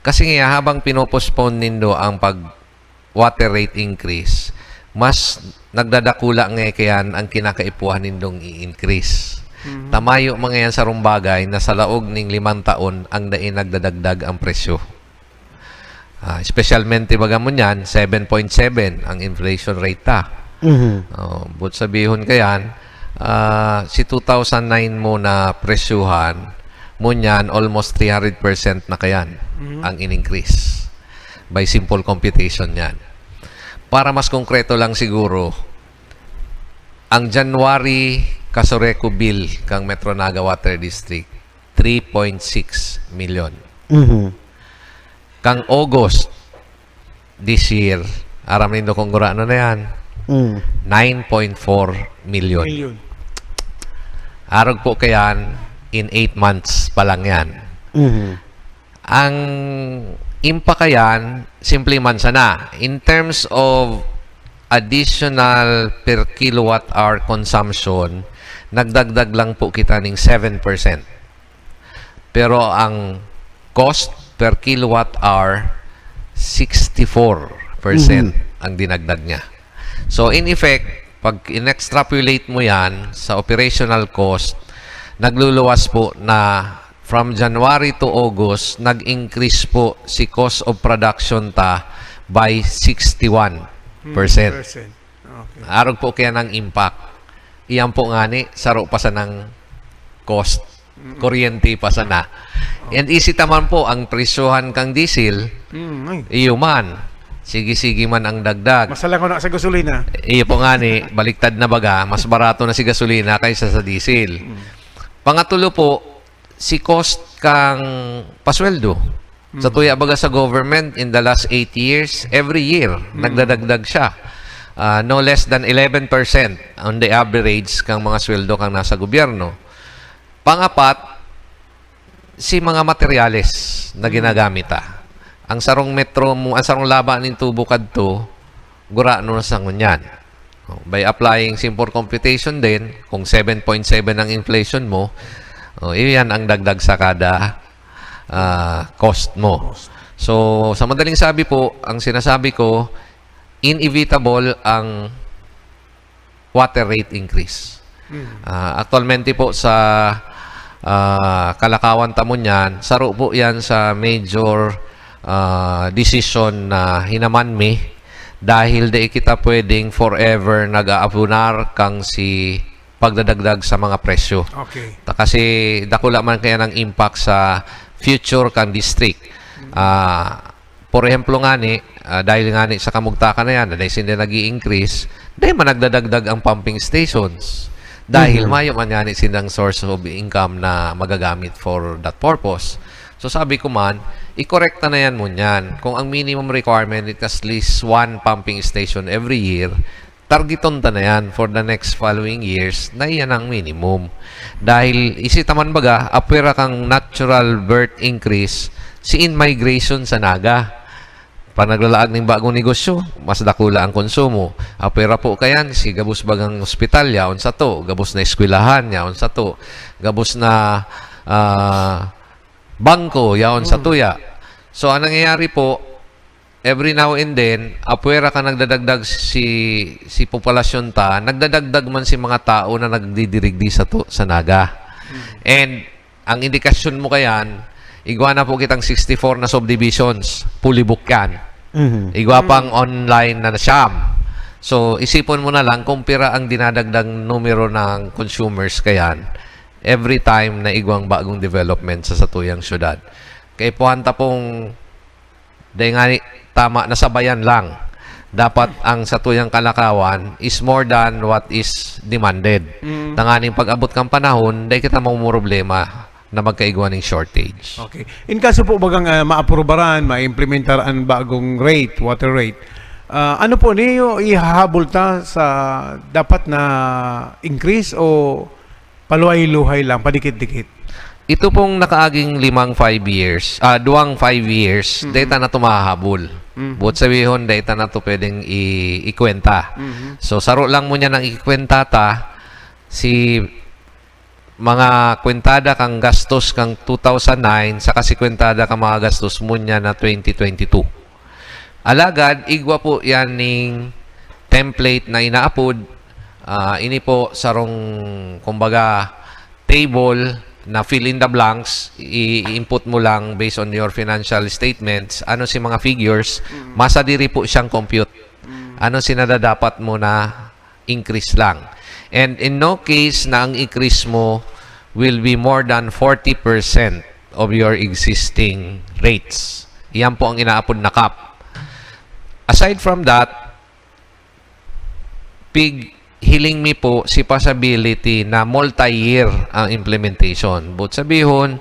Kasi nga, habang pinopostpone nindo ang pag water rate increase, mas nagdadakula nga kayan ang kinakaipuhan nindong i-increase. Tamayo man ngayan sa rumbagay na sa laog ning limang taon ang dai nagdadagdag ang presyo. Ah, espesyalmente, baga mo niyan, seven point seven ang inflation rate ta. Mhm. Oh, but sabihon kayan, ah, si two thousand nine mo na presyuhan, mo niyan, almost three hundred percent na kayan ang in-increase. By simple computation niyan. Para mas konkreto lang siguro, ang January Casureco bill kang Metro Naga Water District, three point six million. Mhm. Kang August this year, aram nindo kung gurano na yan, Mm. nine point four million. Million. Arog po kayan, in eight months pa lang yan. Mhm. Ang impact kayan, simple man sana. In terms of additional per kilowatt hour consumption, nagdagdag lang po kita ning seven percent. Pero ang cost per kilowatt hour, sixty-four percent ang dinagdag niya. So, in effect, pag in-extrapolate mo yan sa operational cost, nagluluwas po na from January to August, nag-increase po si cost of production ta by sixty-one percent. Percent. Okay. Arog po kaya ng impact. Iyan po ngani, saro pa sanang cost. Kuryente pa sana. And easy taman po, ang presyohan kang diesel, Mm, ay. iyo man. Sige-sige man ang dagdag. Masala ko na sa gasolina. Iyo po ngani, baliktad na baga, mas barato na si gasolina kaysa sa diesel. Pangatulo po, si cost kang pasweldo. Sa tuya baga sa government, in the last eight years, every year, nagdadagdag siya. Ah, no less than eleven percent on the average kang mga sweldo kang nasa gobyerno. Pangapat, si mga materyales na ginagamit ta. Ang sarong metro mo, ang sarong laba nin tubo kadto, gurano na sa ngunyan. Oh, by applying simple computation din, kung seven point seven ang inflation mo, oh, iyan ang dagdag sa kada ah, cost mo. So, sa madaling sabi po, ang sinasabi ko, inevitable ang water rate increase. Ah, aktualmente po sa ah, kalakawan ta mo niyan, saro po yan sa major ah, decision na hinaman mi dahil di kita pwedeng forever nag-aabunar kang si pagdadagdag sa mga presyo. Okay. Ta kasi dakula man kaya ng impact sa future kang district. Ah, por ehemplo ngani, ah, dahil ngani sa kamugtakan na yan, na sinda nag increase dahil man nagdadagdag ang pumping stations. Dahil mayo man ngani silang source of income na magagamit for that purpose. So sabi ko man, i-correct na yan mo niyan. Kung ang minimum requirement is at least one pumping station every year, targeton ta na yan for the next following years na iyan ang minimum. Dahil isi ta man baga, apwera kang natural birth increase, si in-migration sa Naga. Pag naglalaag ning bagong negosyo, mas dakula ang konsumo. Apwera po kayan, si gabos bagang ospital, yaon sato. Gabos na eskwelahan, yaon sato. Gabos na, ah, bangko, yaon sa tuya. So, ang nangyayari po, every now and then, apwera ka nagdadagdag si, si populasyon ta, nagdadagdag man si mga tao na nagdidirigdi sato, sa Naga. And ang indikasyon mo kayan, igwa na po kitang sixty-four na subdivisions, fully booked yan. Mhm. Igwa pang online na siyam. So, isipon mo na lang kung pira ang dinadagdag numero ng consumers kayan every time na igwang bagong development sa satuyang syudad. Kaipuhan ta pong, dahil nga ni, tama, nasabayan lang. Dapat ang satuyang kalakawan is more than what is demanded. Mm. Tanganing pag-abot kang panahon, dahil kita mamumroblema na magkaigwa ning shortage. Okay. In kaso po bagang ah, maaprubaran, maimplementar ang bagong rate, water rate, ah, ano po niyo ihahabol ta sa dapat na increase o paluhay-luhay lang, padikit-dikit? Ito pong nakaaging limang five years, ah, duwang five years, Mhm. data na tumahabol. Mhm. Buot sabihon, data na to pwedeng i- ikwenta. Mhm. So, saro lang mo niya nang ikwenta ta, si mga kwentada kang gastos kang two thousand nine, saka si kwentada kang mga gastos mo niya na twenty twenty-two. Alagad, igwa po yan ning template na inaapod. Ah, ini po sarong, kumbaga, table na fill in the blanks. I-input mo lang based on your financial statements. Ano si mga figures? Masadiri po siyang compute. Ano si nadadapat mo na increase lang? And in no case na ang increase mo will be more than forty percent of your existing rates. Iyan po ang inaapod na cap. Aside from that, pig hiling mi po si possibility na multi-year ang implementation. Buot sabihon,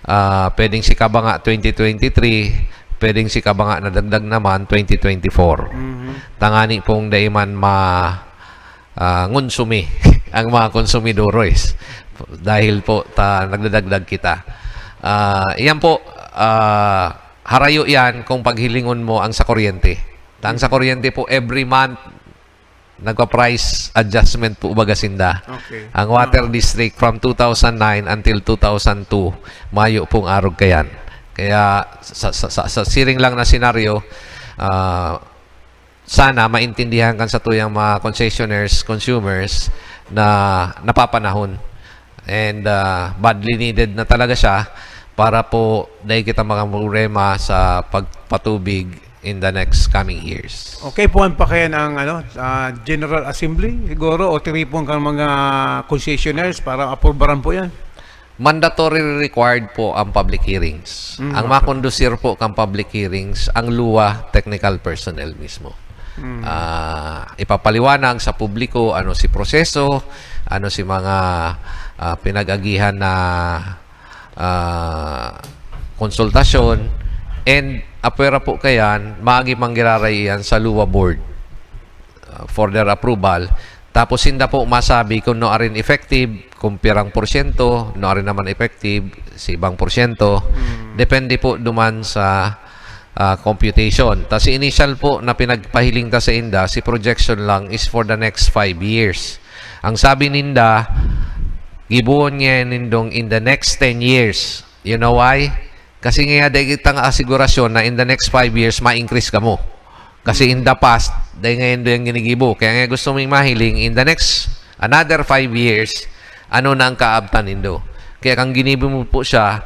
ah, pwedeng si kabanga twenty twenty-three, pwedeng si kabanga nadagdag naman twenty twenty-four. Mhm. Tangani pong dai man ma ah, ngunsumi ang mga konsumidores dahil po ta nagdadagdag kita. Ah, iyan po, ah, harayo yan kung paghilingon mo ang sa kuryente. Ta ang sa kuryente po, every month, nagpa-price adjustment po baga sinda. Okay. Ang water district from two thousand nine until two thousand two, mayo pong arog kayan. Kaya sa, sa, sa, sa siring lang na senaryo, ah, sana maintindihan kan satuyang mga concessionaires, consumers na napapanahon. And ah, badly needed na talaga siya para po dahil kita mga problema sa pagpatubig in the next coming years. Okay, puhan pa kaya ang ano, ah, General Assembly siguro o tiripon kang mga concessionaires para aprubaran po yan? Mandatory required po ang public hearings. Mm, Ang okay. makondusir po kang public hearings, ang luwa technical personnel mismo. Mm. Ah, ipapaliwanag sa publiko ano si proseso, ano si mga ah, pinag-agihan na ah, konsultasyon, and apwera po kayan, maagi manggiraray iyan sa luwa board ah, for their approval. Tapos sinda po masabi kung no arin effective, kung pirang porsyento, no arin naman effective, si ibang porsyento. Depende po duman sa ah, computation. Tas si initial po na pinagpahiling ta sa inda, si projection lang is for the next five years. Ang sabi ninda, gibohon niya nindong in the next ten years. You know why? Kasi nga dahil kita nga asigurasyon na in the next five years, ma-increase kamo. Kasi in the past, dahil ngayon doon yung ginigibo. Kaya nga gusto mong mahiling, in the next, another five years, ano na ang kaabtan nindo? Kaya kang ginibo mo po siya,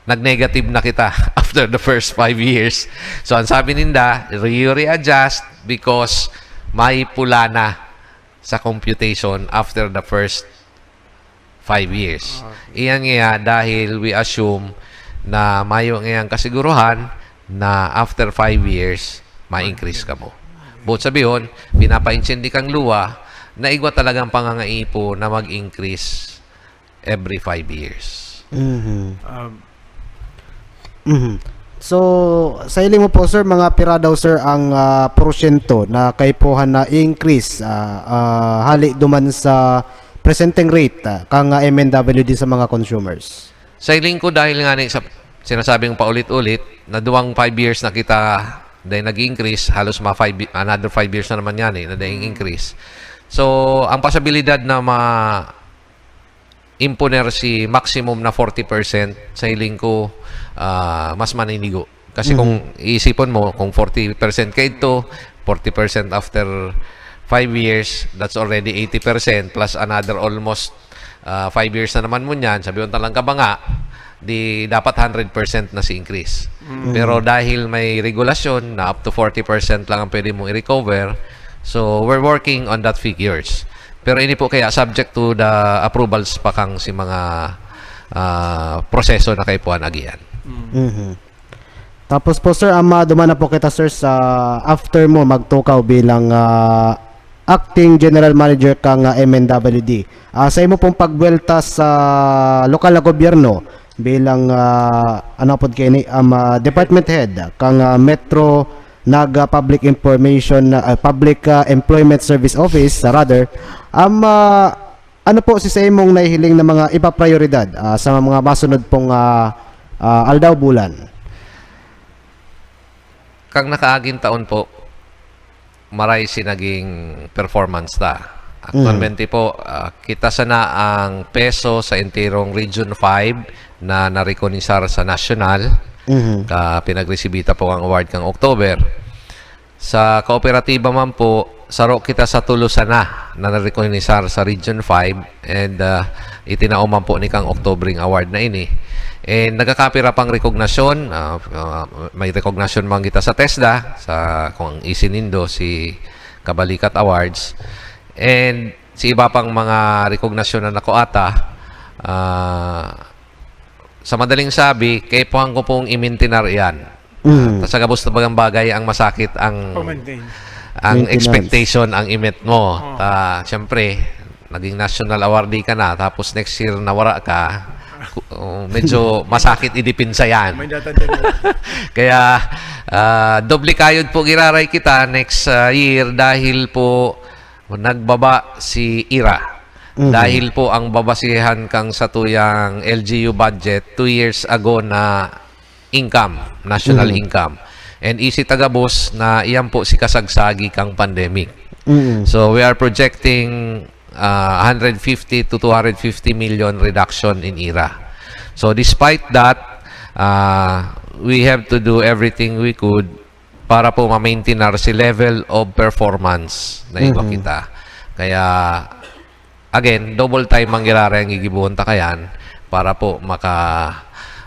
nag-negative na kita after the first five years. So, ang sabi ninda, you readjust because may pula na sa computation after the first five years. Iyan nga dahil we assume na mayo ngayang kasiguruhan na after five years, ma-increase kamo. Buot sabihon, pinapaintindi kang luwa na igwa talagang pangangaipo na mag-increase every five years. Mhm. Um, Mhm. So, sa hiling mo po, sir, mga pira daw, sir, ang ah, porsyento na kaipuhan na increase ah, ah, hali duman sa presenteng rate ah, kang ah, M N W D sa mga consumers? Sa hiling ko, dahil nga ni sa sinasabing paulit-ulit na duwang five years na kita dahil nag-increase, halos ma five, another five years na naman yan eh, na dahil increase. So, ang posibilidad na ma-imponer si maximum na forty percent, sa hiling ko, ah, mas maninigo. Kasi kung iisipon mo, kung forty percent ka ito, forty percent after five years, that's already eighty percent plus another almost, ah, five years na naman mo niyan, sabi mo talang kabanga, di dapat hundred percent na si increase. Pero dahil may regulasyon na up to forty percent lang ang pwede mong i-recover, so we're working on that figures. Pero ini po kaya subject to the approvals pa kang si mga, ah, proseso na kaipuhan agian. Mhm. Tapos po, sir, ama, duman na po kita, sir, sa after mo magtukaw bilang ah, acting general manager kang ah, M N W D. Ah, sa imo pong pagbuwelta sa lokal na gobyerno bilang ah, ano pod kaini, um, ah, department head kang ah, Metro Naga Public Information ah, Public ah, Employment Service Office, ah, rather, um, ah, ano po si sa imong nahihiling na mga ipaprioridad ah, sa mga masunod pong ah, ah, aldaw, bulan? Kang nakaaging taon po, maray si naging performance ta. Actualmente po, ah, kita sana ang peso sa entirong Region five na narekonisar sa national. Mhm. Ka pinagresibita po ang award kang October. Sa kooperatiba man po, saro kita sa tulo sana na narekonisar sa Region five, and ah, itinao man po ni kang October ang award na ini. And nagkakapira pang rekognasyon, ah, ah, may rekognasyon man kita sa TESDA, sa kung ang isinindo si Kabalikat Awards, and si iba pang mga rekognasyon na nakuha ta, ah, sa madaling sabi, kaipuhan ko pong i-maintain iyan. Mm. Ta sa gabos na bagang bagay ang masakit ang Pag-maintain. ang Maintenance. Expectation ang i-meet mo. Oh. Ta, siyempre, naging national awardee ka na, tapos next year nawara ka, ku- oh, medyo masakit idipinsa yan. May data din. Kaya ah, doble kayod po giraray kita next ah, year dahil po nagbaba si ira. Mhm. Dahil po ang babasihan kang satuyang L G U budget two years ago na income, national Mhm. income. And isi ta gabos na iyan po si kasagsagi kang pandemic. Mm. So we are projecting uh, one hundred fifty to two hundred fifty million reduction in ira. So despite that, uh, we have to do everything we could para po ma-maintain si level of performance na iba Mhm. kita. Kaya again, double time ang giraray ang gigibuhon ta kayan para po maka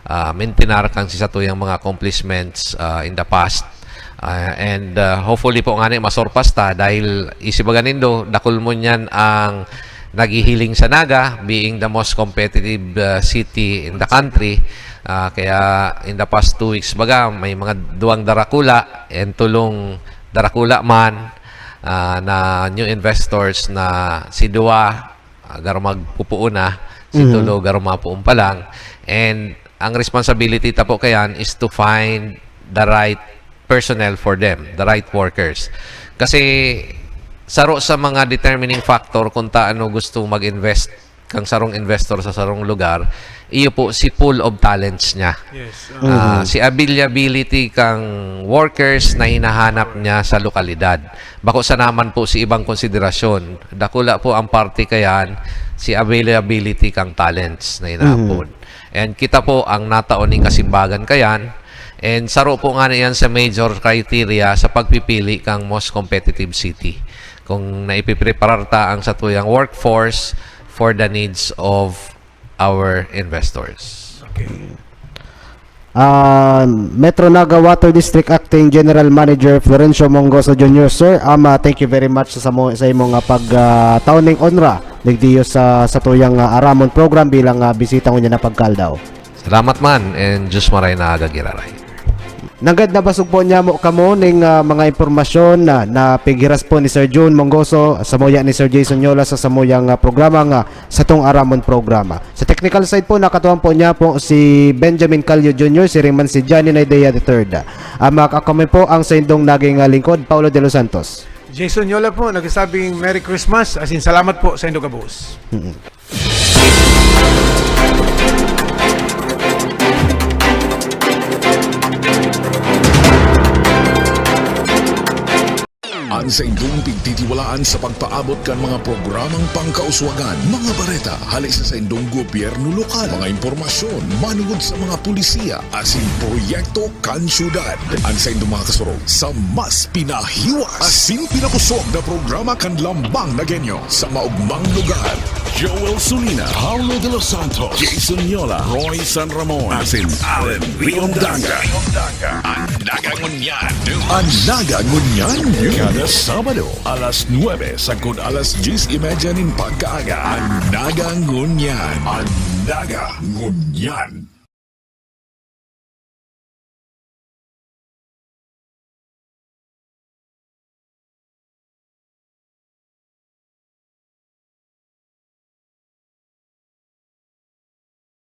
ah, maintain kang si satuyang mga accomplishments ah, in the past. Ah, and ah, hopefully po ngani masurpass ta dahil isibaga nindo, dakul mo niyan ang naghihiling sa Naga, being the most competitive ah, city in the country. Ah, kaya in the past two weeks baga, may mga duwang darakula and tulong darakula man ah, na new investors na si duwa ah, garo magpupuon na, si Mhm. tulo garo mapuon pa lang. And ang responsibility ta po kayan is to find the right personnel for them, the right workers. Kasi saro sa mga determining factor kung taano gusto mag-invest kang sarong investor sa sarong lugar, iyo po si pool of talents niya. Yes. Ah, si availability kang workers na hinahanap niya sa lokalidad. Bako sa naman po si ibang konsiderasyon. Dakula po ang parte kayan, si availability kang talents na inaapod. And kita po ang nataon ning kasimbagan kayan. And saro po nga na yan sa major criteria sa pagpipili kang most competitive city. Kung naipipreparar ta ang satuyang workforce for the needs of our investors. Okay. Ah, Metro Naga Water District Acting General Manager Florencio Mongoso Junior, sir, ama, thank you very much sa mo sa imong ah, pag ah, taon ning onra digdiyo sa satuyang ah, Aramon program bilang ah, bisita ngunyan na pagkaldaw. Salamat man and Diyos maray na aga giraray. Nanggad na basog po niya mo kamo ning ah, mga impormasyon na napighiras po ni Sir Jun Mongoso, samuya ni Sir Jason Yola sa samuyang ah, programa nga Satong Aramon Programa. Sa technical side po, nakatuwang po niya po si Benjamin Calio Junior, siring man si Johnny Naidea the third. Ama, ako po ang saindong naging ah, lingkod, Paulo de los Santos. Jason Yola po, nagsasabing Merry Christmas, as in salamat po sa indo gabos. Mm. An saindong pigtitiwalaan sa pagpaabot kan mga programang pangkauswagan, mga bareta hali sa saindong gobyerno lokal, mga impormasyon manungod sa mga pulisiya, asin proyekto kan syudad. An saindong mga kasurog sa mas pinahiwas asin pinakosog na programa kan Lambang na Genyo sa maogmang lugar. Joel Sulina, Paulo de los Santos, Jason Yola, Roy San Ramon, asin Allen Riondanga. An Naga Ngunyan News. An Naga Ngunyan News. Kada Sabado, alas nuebe sagkod alas dyes y media nin pagkaaga. An Naga Ngunyan. An Naga Ngunyan.